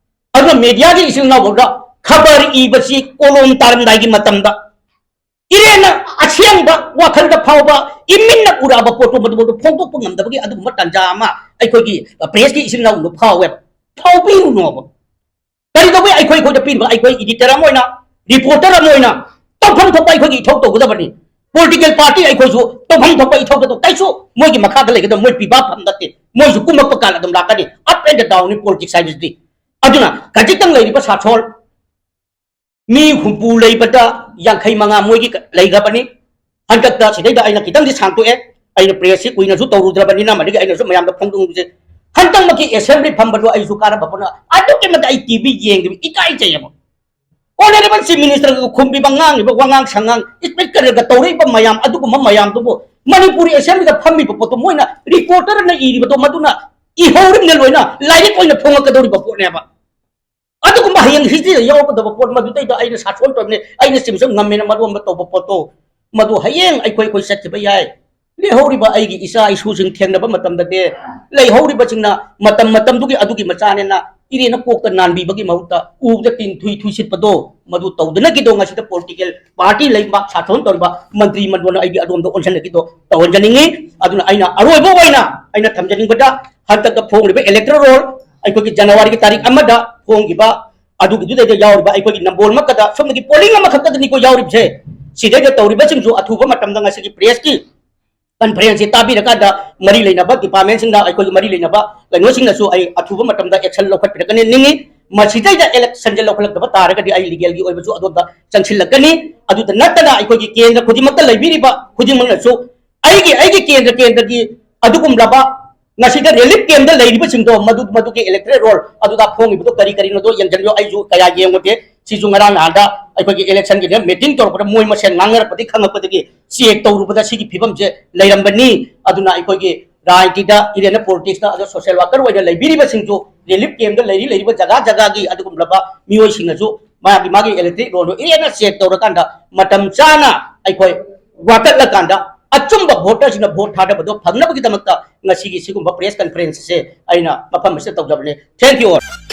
ꯑꯗꯨꯅ ꯃꯦꯗꯤꯌꯥꯒꯤ ꯏꯆꯤꯟ ꯏꯅꯥꯎ ꯐꯥꯎꯗ ꯈꯕꯔ ꯏꯕꯁꯤ ꯀꯣꯂꯣꯝ ꯇꯥꯔꯝꯗꯥꯏꯒꯤ ꯃꯇꯝꯗ ꯏꯔꯦꯟꯅ ꯑꯁꯦꯡꯕ ꯋꯥꯈꯜꯗ ꯐꯥꯎꯕ ꯏꯃꯤꯠꯅ ꯎꯔꯛꯑꯕ ꯄꯣꯠꯇꯣ ꯃꯗꯨꯃꯛꯇ ꯐꯣꯡꯗꯣꯛꯄ ꯉꯝꯗꯕꯒꯤ ꯑꯗꯨꯒꯨꯝꯕ ꯇꯥꯟꯖꯥ ꯑꯃ ꯑꯩꯈꯣꯏꯒꯤ ꯄ꯭ꯔꯦꯁꯀꯤ ꯏꯆꯤꯟ ꯏꯅꯥꯎꯗ ꯐꯥꯎꯋꯦꯕ꯫ ꯐꯥꯎꯕꯤꯔꯨꯅꯣꯕ꯫ ꯀꯔꯤꯗꯧꯕꯩ ꯑꯩꯈꯣꯏ ꯑꯩꯈꯣꯏꯗ ꯄꯤꯔꯤꯕ? ꯑꯩꯈꯣꯏ ꯏꯗꯤꯇꯔ ꯑꯃ ꯑꯣꯏꯅ, ꯔꯤꯄꯣꯔꯇꯔ ꯑꯃ ꯑꯣꯏꯅ ꯇꯧꯐꯝ ꯊꯣꯛꯄ ꯑꯩꯈꯣꯏꯒꯤ ꯏꯊꯧ ꯇꯧꯒꯗꯕꯅꯤ꯫ ꯄꯣꯂꯤꯇꯤꯀꯦꯜ ꯄꯥꯔꯇꯤ ꯑꯩꯈꯣꯏꯁꯨ ꯇꯧꯐꯝ ꯊꯣꯛꯄ ꯏꯊꯧ ꯇꯧ, ꯀꯩꯁꯨ ꯃꯣꯏꯒꯤ ꯃꯈꯥꯗ ꯂꯩꯒꯗꯕ, ꯃꯣꯏ ꯄꯤꯕ ꯐꯝ ꯅꯠꯇꯦ꯫ ꯃꯣꯏꯁꯨ ꯀꯨꯝꯃꯛꯄ ꯀꯥꯟ ꯑꯗꯨꯝ ꯂꯥꯛꯀꯅꯤ꯫ ꯑꯞ ꯑꯦꯟ ꯗ ꯗꯥꯎꯟꯅꯤ ꯄꯣꯂꯤꯇꯤꯛꯁ ꯍꯥꯏꯕꯁꯤꯗꯤ꯫ ꯑꯗꯨꯅ ꯈꯖꯤꯛꯇꯪ ꯂꯩꯔꯤꯕ ꯁꯥꯁꯣꯜ ꯃꯤ ꯍꯨꯝꯐꯨ ꯂꯩꯕꯗ ꯌꯥꯡꯈꯩ ꯃꯉꯥ ꯃꯣꯏꯒꯤ ꯂꯩꯈ꯭ꯔꯕꯅꯤ꯫ ꯍꯟꯗꯛꯇ ꯁꯤꯗꯩꯗ ꯑꯩꯅ ꯈꯤꯇꯪꯗꯤ ꯁꯥꯡꯇꯣꯛꯑꯦ, ꯑꯩꯅ ꯄ꯭ꯔꯦꯁꯁꯤ ꯀꯨꯏꯅꯁꯨ ꯇꯧꯔꯨꯗ꯭ꯔꯕꯅꯤꯅ, ꯃꯗꯨꯒꯤ ꯑꯩꯅꯁꯨ ꯃꯌꯥꯝꯗ ꯐꯣꯡꯗꯣꯛꯅꯤꯡꯕꯁꯦ, ꯍꯟꯗꯛꯃꯛꯀꯤ ꯑꯦꯁꯦꯝꯕ꯭ꯂꯤ ꯐꯝꯕꯗꯣ ꯑꯩꯁꯨ ꯀꯥꯔꯝꯕ ꯄꯣꯠꯅ ꯑꯗꯨꯛꯀꯤ ꯃꯇꯤꯛ ꯑꯩ ꯇꯤ ꯚꯤ ꯌꯦꯡꯗꯕ ꯏꯀꯥꯏꯖꯩꯑꯕ꯫ ꯑꯣꯅꯔꯦꯕꯜ ꯆꯤꯐ ꯃꯤꯅꯤꯁꯇꯔꯒ ꯈꯨꯝꯕꯤꯕ, ꯉꯥꯡꯉꯤꯕ ꯋꯥꯉꯥꯡ ꯁꯉꯥꯡ, ꯏꯁꯄꯤꯀꯔꯒ ꯇꯧꯔꯛꯏꯕ ꯃꯌꯥꯝ, ꯑꯗꯨꯒꯨꯝꯕ ꯃꯌꯥꯝꯗꯨꯕꯨ ꯃꯅꯤꯄꯨꯔꯤ ꯑꯦꯁꯦꯝꯕ꯭ꯂꯤꯗ ꯐꯝꯃꯤꯕ ꯄꯣꯠꯇꯣ ꯃꯣꯏꯅ ꯔꯤꯄꯣꯔꯇꯔꯅ ꯏꯔꯤꯕꯗꯣ ꯃꯗꯨꯅ ꯏꯍꯧꯔꯤꯕꯅ ꯂꯣꯏꯅ ꯂꯥꯏꯔꯤꯛ ꯑꯣꯏꯅ ꯐꯣꯡꯉꯛꯀꯗꯧꯔꯤꯕ ꯄꯣꯠꯅꯦꯕ꯫ ꯑꯗꯨꯒꯨꯝꯕ ꯍꯌꯦꯡ historyꯗ ꯌꯥꯎꯔꯛꯀꯗꯕ ꯄꯣꯠ ꯃꯗꯨꯗꯩꯗ ꯑꯩꯅ ꯁꯥꯁꯣꯟ ꯇꯧꯔꯤꯕꯅꯦ, ꯑꯩꯅ ꯆꯤꯡꯁꯨꯝ ꯉꯝꯃꯦꯅ ꯃꯔꯣꯟ ꯑꯃ ꯇꯧꯕ ꯄꯣꯠꯇꯣ, ꯃꯗꯨ ꯍꯌꯦꯡ ꯑꯩꯈꯣꯏ ꯑꯩꯈꯣꯏ ꯆꯠꯈꯤꯕ ꯌꯥꯏ꯫ ꯂꯩꯍꯧꯔꯤꯕ ꯑꯩꯒꯤ ꯏꯆꯥ ꯏꯁꯨꯁꯤꯡ ꯊꯦꯡꯅꯕ ꯃꯇꯝꯗꯗꯤ, ꯂꯩꯍꯧꯔꯤꯕꯁꯤꯡꯅ ꯃꯇꯝ ꯃꯇꯝꯗꯨꯒꯤ ꯑꯗꯨꯒꯤ ꯃꯆꯥꯅꯦꯅ ꯏꯔꯦꯅ ꯀꯣꯛꯇ ꯅꯥꯟꯕꯤꯕꯒꯤ ꯃꯍꯨꯠꯇ ꯎꯕꯗ ꯇꯤꯟ ꯊꯨꯏ ꯊꯨꯏ ꯁꯤꯠꯄꯗꯣ, ꯃꯗꯨ ꯇꯧꯗꯅꯈꯤꯗꯣ ꯉꯁꯤꯗ political party ꯂꯩꯕꯥꯛ ꯁꯥꯊꯣꯟ ꯇꯧꯔꯤꯕ ꯃꯟꯇ꯭ꯔꯤ ꯃꯟꯗꯣꯟꯅ ꯑꯩꯒꯤ ꯑꯗꯣꯝꯗ ꯑꯣꯟꯁꯤꯟꯅꯈꯤꯗꯣ ꯇꯧꯍꯟꯖꯅꯤꯡꯉꯤ꯫ ꯑꯗꯨꯅ ꯑꯩꯅ ꯑꯔꯣꯏꯕ ꯑꯣꯏꯅ ꯑꯩꯅ ꯊꯝꯖꯅꯤꯡꯕꯗ, ꯍꯟꯗꯛꯇ ꯐꯣꯡꯂꯤꯕ electoral roll ꯑꯩꯈꯣꯏꯒꯤ ꯖꯅꯋꯥꯔꯤꯒꯤ ꯇꯥꯔꯤꯛ ꯑꯃꯗ ꯐꯣꯡꯈꯤꯕ ꯑꯗꯨꯒꯤꯗꯨꯗꯩꯗ ꯌꯥꯎꯔꯤꯕ ꯑꯩꯈꯣꯏꯒꯤ ꯅꯝꯕꯣꯜꯃꯛꯇꯗ ꯁꯣꯝꯗꯒꯤ polling ꯑꯃꯈꯛꯇꯗꯅꯤꯀꯣ ꯌꯥꯎꯔꯤꯕꯁꯦ꯫ ꯁꯤꯗꯩꯗ ꯇꯧꯔꯤꯕꯁꯤꯡꯁꯨ ꯑꯊꯨꯕ ꯃꯇꯝꯗ ꯉꯁꯤꯒꯤ pressꯀꯤ conferenceꯁꯤ ꯇꯥꯕꯤꯔꯀꯥꯟꯗ ꯃꯔꯤ ꯂꯩꯅꯕ departmentꯁꯤꯡꯗ, ꯑꯩꯈꯣꯏꯒꯤ ꯃꯔꯤ ꯂꯩꯅꯕ ꯀꯩꯅꯣꯁꯤꯡꯅꯁꯨ ꯑꯩ ꯑꯊꯨꯕ ꯃꯇꯝꯗ action ꯂꯧꯈꯠꯄꯤꯔꯛꯀꯅꯤ ꯅꯤꯡꯉꯤ꯫ ꯃꯁꯤꯗꯩꯗ electionꯁꯦ ꯂꯧꯈꯠꯂꯛꯇꯕ ꯇꯥꯔꯒꯗꯤ ꯑꯩ legalꯒꯤ ꯑꯣꯏꯕꯁꯨ ꯑꯗꯣꯝꯗ ꯆꯪꯁꯤꯜꯂꯛꯀꯅꯤ꯫ ꯑꯗꯨꯗ ꯅꯠꯇꯅ ꯑꯩꯈꯣꯏꯒꯤ ꯀꯦꯟꯗ꯭ꯔ ꯈꯨꯗꯤꯡꯃꯛꯇ ꯂꯩꯕꯤꯔꯤꯕ ꯈꯨꯗꯤꯡꯃꯛꯅꯁꯨ ꯑꯩꯒꯤ, ꯑꯩꯒꯤ ꯀꯦꯟꯗ꯭ꯔ, ꯀꯦꯟꯗ꯭ꯔꯒꯤ ꯑꯗꯨꯒꯨꯝꯂꯕ ꯉꯁꯤꯗ relief campꯗ ꯂꯩꯔꯤꯕꯁꯤꯡꯗꯣ, ꯃꯗꯨ, ꯃꯗꯨꯒꯤ electoral roll ꯑꯗꯨꯗ ꯐꯣꯡꯉꯤꯕꯗꯣ ꯀꯔꯤ ꯀꯔꯤꯅꯣꯗꯣ ꯌꯦꯡꯁꯤꯟꯕꯤꯌꯨ꯫ ꯑꯩꯁꯨ ꯀꯌꯥ ꯌꯦꯡꯉꯨꯗꯦ꯫ ꯁꯤꯁꯨ ꯉꯔꯥꯡ ꯅꯍꯥꯟꯗ ꯑꯩꯈꯣꯏꯒꯤ electionꯒꯤꯅꯦ meeting ꯇꯧꯔꯛꯄꯗ ꯃꯣꯏ ꯃꯁꯦꯟ ꯉꯥꯡꯅꯔꯛꯄꯗꯒꯤ ꯈꯪꯉꯛꯄꯗꯒꯤ check ꯇꯧꯔꯨꯕꯗ ꯁꯤꯒꯤ ꯐꯤꯕꯝꯁꯦ ꯂꯩꯔꯝꯕꯅꯤ꯫ ꯑꯗꯨꯅ ꯑꯩꯈꯣꯏꯒꯤ ꯔꯥꯖꯅꯤꯇꯤꯗ, ꯏꯔꯦꯟꯅ politicsꯇ, ꯑꯗꯣ social worker ꯑꯣꯏꯅ ꯂꯩꯕꯤꯔꯤꯕꯁꯤꯡꯁꯨ relief campꯗ ꯂꯩꯔꯤ, ꯂꯩꯔꯤꯕ ꯖꯒꯥ ꯖꯒꯥꯒꯤ ꯑꯗꯨꯒꯨꯝꯂꯕ ꯃꯤꯑꯣꯏꯁꯤꯡꯅꯁꯨ ꯃꯥꯒꯤ, ꯃꯥꯒꯤ electric rollꯗꯣ ꯏꯔꯦꯟꯅ check ꯇꯧꯔꯀꯥꯟꯗ ꯃꯇꯝ ꯆꯥꯅ ꯑꯩꯈꯣꯏ ꯋꯥꯀꯠꯂꯀꯥꯟꯗ ꯑꯆꯨꯝꯕ voterꯁꯤꯡꯅ vote ꯊꯥꯗꯕꯗꯣ ꯐꯪꯅꯕꯒꯤꯗꯃꯛꯇ ꯉꯁꯤꯒꯤ ꯁꯤꯒꯨꯝꯕ press conferenceꯁꯦ ꯑꯩꯅ ꯃꯐꯝ ꯑꯁꯤꯗ ꯇꯧꯖꯕꯅꯤ꯫ Thank you all꯫